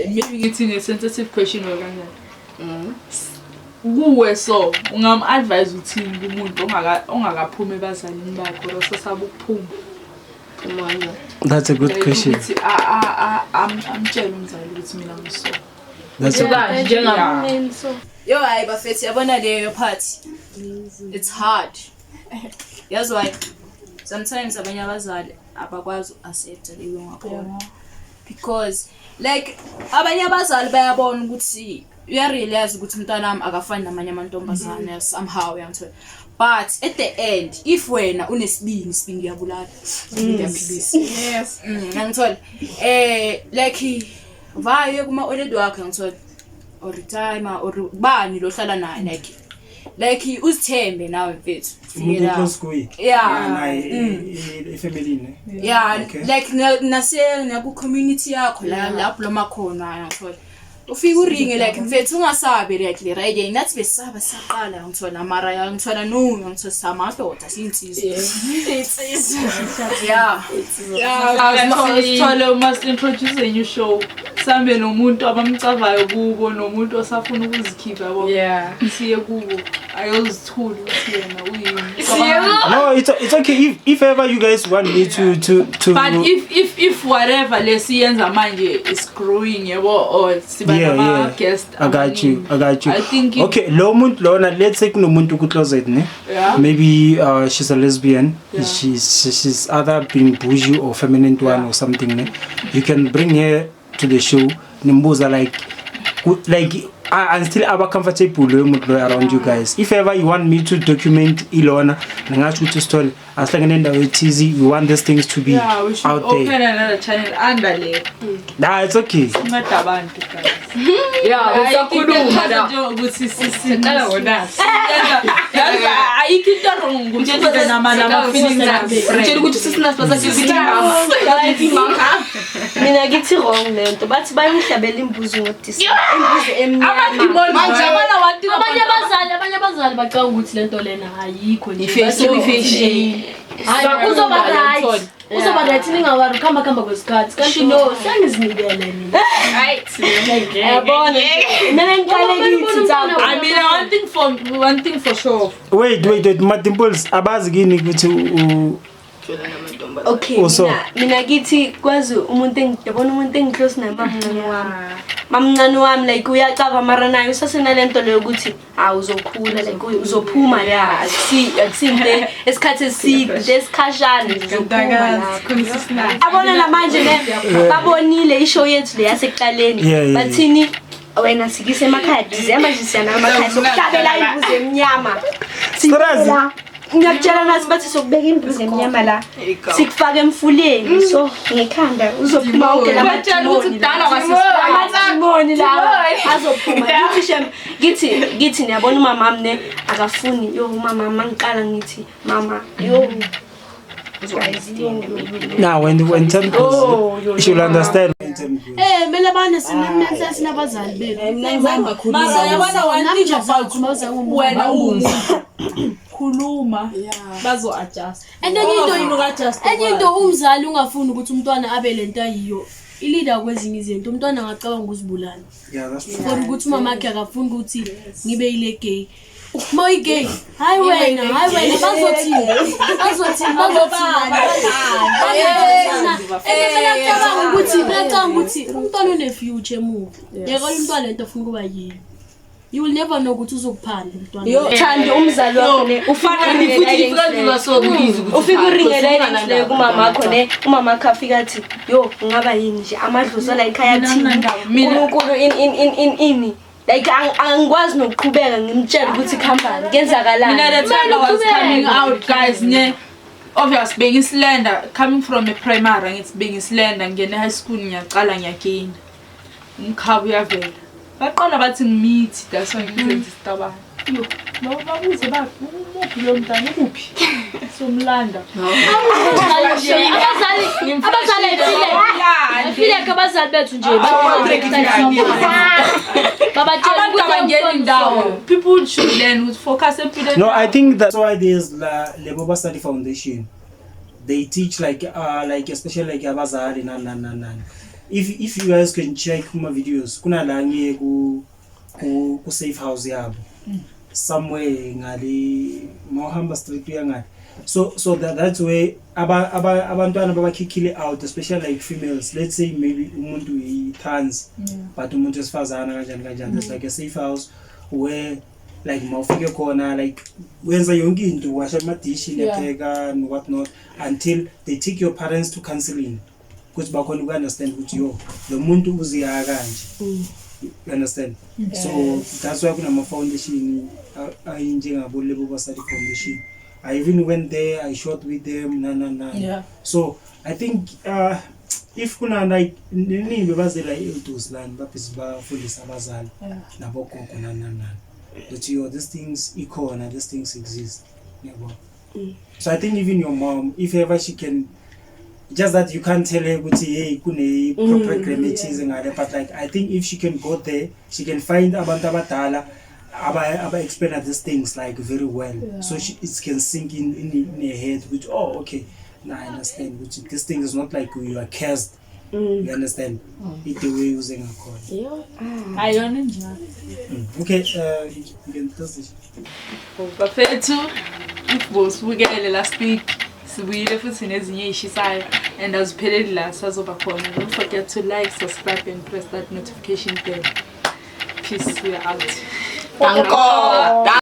Speaker 1: Maybe ngithi a sensitive question or kanjani. Kuwe so ungam-advise uthini kumuntu ongakaphumi ebazalini bakho osasaba ukuphuma?
Speaker 6: That's a good question.
Speaker 1: Ukuthi amtshele umzali ukuthi mina ngiso.
Speaker 6: That's a good
Speaker 1: so.
Speaker 12: Yo hayi bafethu yabona leyo part. It's hard. Yazi why? Sometimes abanye abazali abakwazi uku-accept leyo ngakhona. Because like abanye abazali bayabona ukuthi uyarealize ukuthi umntwana wami akafani namanye amantombazane somehow uyangithola. But at the end if wena unesibindi isibindi uyabulala isibindi uyaphilisa.
Speaker 1: Yes.
Speaker 12: Ngangithola like vaye kuma oledi wakhe ngithola or timer or bani lo hlala naye like uzithembe nawe mfethu.
Speaker 6: Umuntu close kuye.
Speaker 12: Yeah.
Speaker 6: Naye efamily ne.
Speaker 12: Yeah, like nase naku community yakho la lapho loma khona ngithola. Ufika uringe like mfethu ungasabi like le right nathi besaba saqala ngithola mara ngithola no ngithola samadoda sinsizwa. Yeah.
Speaker 1: Yeah, must introduce a new show. Sambe nomuntu abamcavayo kubo nomuntu osafuna ukuzikhipha yabo.
Speaker 2: Yeah.
Speaker 1: Siye kubo ayozithula ukuthi yena uyini.
Speaker 6: No, it's okay if ever you guys want me to
Speaker 1: But if whatever lesiyenza manje is growing yabo or siba nama guest.
Speaker 6: I got you.
Speaker 1: I think
Speaker 6: okay, lo muntu lona let's say kunomuntu ku closet ne.
Speaker 1: Yeah.
Speaker 6: Maybe she's a lesbian.
Speaker 1: Yeah.
Speaker 6: She's either being bougie or feminine one or something ne. You can bring her to the show nimbuza like Until aba comfortable loyo muntu loyo around you guys. If ever you want me to document ilona, ningasho ukuthi sithole asihlangene endawo ethize, you want these things to be
Speaker 1: Yeah, we should
Speaker 6: out
Speaker 1: open
Speaker 6: there.
Speaker 1: another channel under le.
Speaker 6: Nah, it's okay.
Speaker 1: Sinceda abantu guys.
Speaker 11: Yeah, usakhuluma la.
Speaker 1: Nje ukuthi sisi
Speaker 11: Siqala wona.
Speaker 1: Yazi ayikho into wrong ukuthi ube nama feelings
Speaker 5: Utshela ukuthi sisinaso basathi mama. Bathi mama.
Speaker 8: Mina ngithi wrong le nto, bathi bayongihlabela imbuzi ngoDisemba, imbuzi emnyama.
Speaker 1: Manje abana one thing
Speaker 3: Abanye abazali bacabanga ukuthi lento lena ayikho nje.
Speaker 5: I-fashion, i-fashion.
Speaker 3: Hayi, uzoba right. Uzoba right, ningawari, kuhamba kuhamba kwesikhathi. Kanti no, sengizinikele mina.
Speaker 8: Yabona, kumele ngiqale kithi Thabo.
Speaker 1: I mean, one thing for sure.
Speaker 6: Wait, wait, wait, Madimples, abazi kini ukuthi u
Speaker 8: Okay,
Speaker 6: Uso.
Speaker 8: mina kithi kwazi umuntu yabona umuntu engiclose naye, mamncane wami. Mamncane wami like uyacaba, mara naye usasenalento leyo ukuthi hawu, uzokhula, like uzophuma la, akusi into esikhathi eside, into esikhashana nje, uzophuma lapho. Abona namanje ne babonile ishow yethu le yasekuqaleni. Bathini wena, sikise emakhaya December nje, siyana emakhaya, sokuhlabela imbuzi emnyama.
Speaker 6: Stress.
Speaker 8: Ngiyakutshela nasi, bathi sokubeka imbuzi emnyama la, sikufake emfuleni, so ngekhanda uzophuma wonke la
Speaker 1: Batshela ukuthi kudala
Speaker 8: amadimoni lawa azophuma. Ngithi shem, ngithi niyabona, umama ne akafuni yo, umama mangiqala ngithi mama yo, guys, yo.
Speaker 6: Now when time goes,
Speaker 8: Oh, yo,
Speaker 6: she'll
Speaker 8: yo.
Speaker 6: understand when time goes.
Speaker 3: Kumele abane sinemehla sinabazali bethu.
Speaker 12: Mara yabona, one thing about wena uwumuntu, khuluma, bazo-adjust.
Speaker 3: And enye into
Speaker 12: Ungafuni uku-adjust.
Speaker 3: Enye into, umzali ungafuni ukuthi umntwana abe lento ayiyo. Ilida kwezinye izinto, umntwana angacabanga ukuzibulala.
Speaker 6: Yeah, that's true.
Speaker 3: For ukuthi umama wakhe akafuni ukuthi ngibe ile gay. Uma uyi-gay, hayi wena, hayi wena, bazothini? Bazothini? Bazothini? And bayacabanga ukuthi umntwana une-future emuva. Yekela umntwana lento afuna ukuba yiyo. You will never know ukuthi uzokuphanda umntwana.
Speaker 8: Thandi, umzali wakho ne ufika
Speaker 5: Futhi ifika so kubiza ukuthi
Speaker 8: ufika uringela ilizwi kumama wakho ne, umama wakho afika athi yo, ungaba yini nje, amadlozi la ekhaya athini, uNkulunkulu in in in in ini, like angikwazi nokuqhubeka ngimtshele ukuthi kuhambani, kuyenzakalani.
Speaker 1: Mina, the time I was coming out, guys, ne, obvious bengislender coming from a primary, ngithi bengislender, ngene high school, ngiyaqala ngiyagain umkhaba, uyavela, baqala bathi ngimithi, that's why ngizenza isitabane. Yo, babuze bathi umuphi lo mntana, ukuphi, somlanda.
Speaker 3: Abazali I feel like abazali bethu nje babatshela
Speaker 1: Abantu abangeni indawo. People should learn ukuthi focus empilweni.
Speaker 6: No, I think that's why there's La Lebo Basadi Foundation. They teach like especially like abazali nan nan nan nan. If you guys can check my videos, kuna la ngiye ku safe house yabo. Somewhere ngale mawuhamba street uya ngale. So that's where aba abantwana babakhikhile out, especially like females. Let's say maybe umuntu i trans, but umuntu wesifazana kanjani kanjani. There's like a safe house where like mawufike khona, like wenza yonke into, washa amadishi, niyapheka and what not, until they take your parents to counseling ukuthi bakhona uku-understand ukuthi yo, lo muntu uziya kanje, you understand? So that's why kunama-foundation ayinjengabo Lebo Basadi Foundation. I even went there, I shot with them, na na na. So I think if kuna like nini bebazela i-elders lani, babhizi bafundisa abazali nabogogo nani nani nani that yo, these things ikhona, these things exist, yabo. So I think even your mom, if ever she can, just that you can't tell her ukuthi hey, kune program ethize ngale, but like I think if she can go there, she can find abantu abadala aba explain these things like very well, so she it can sink in her head which, oh, okay, now I understand which this thing is not like you are cursed, you understand it, the way uze ngakhona.
Speaker 1: Ayona njalo.
Speaker 6: Okay, you can close this.
Speaker 1: Bafethu, if bosibukele last week, sibuyile futhi nezinye ey'shisayo and azipheleli la, sazoba khona. Don't forget to like, subscribe and press that notification bell. Peace, we are out.
Speaker 5: Danko.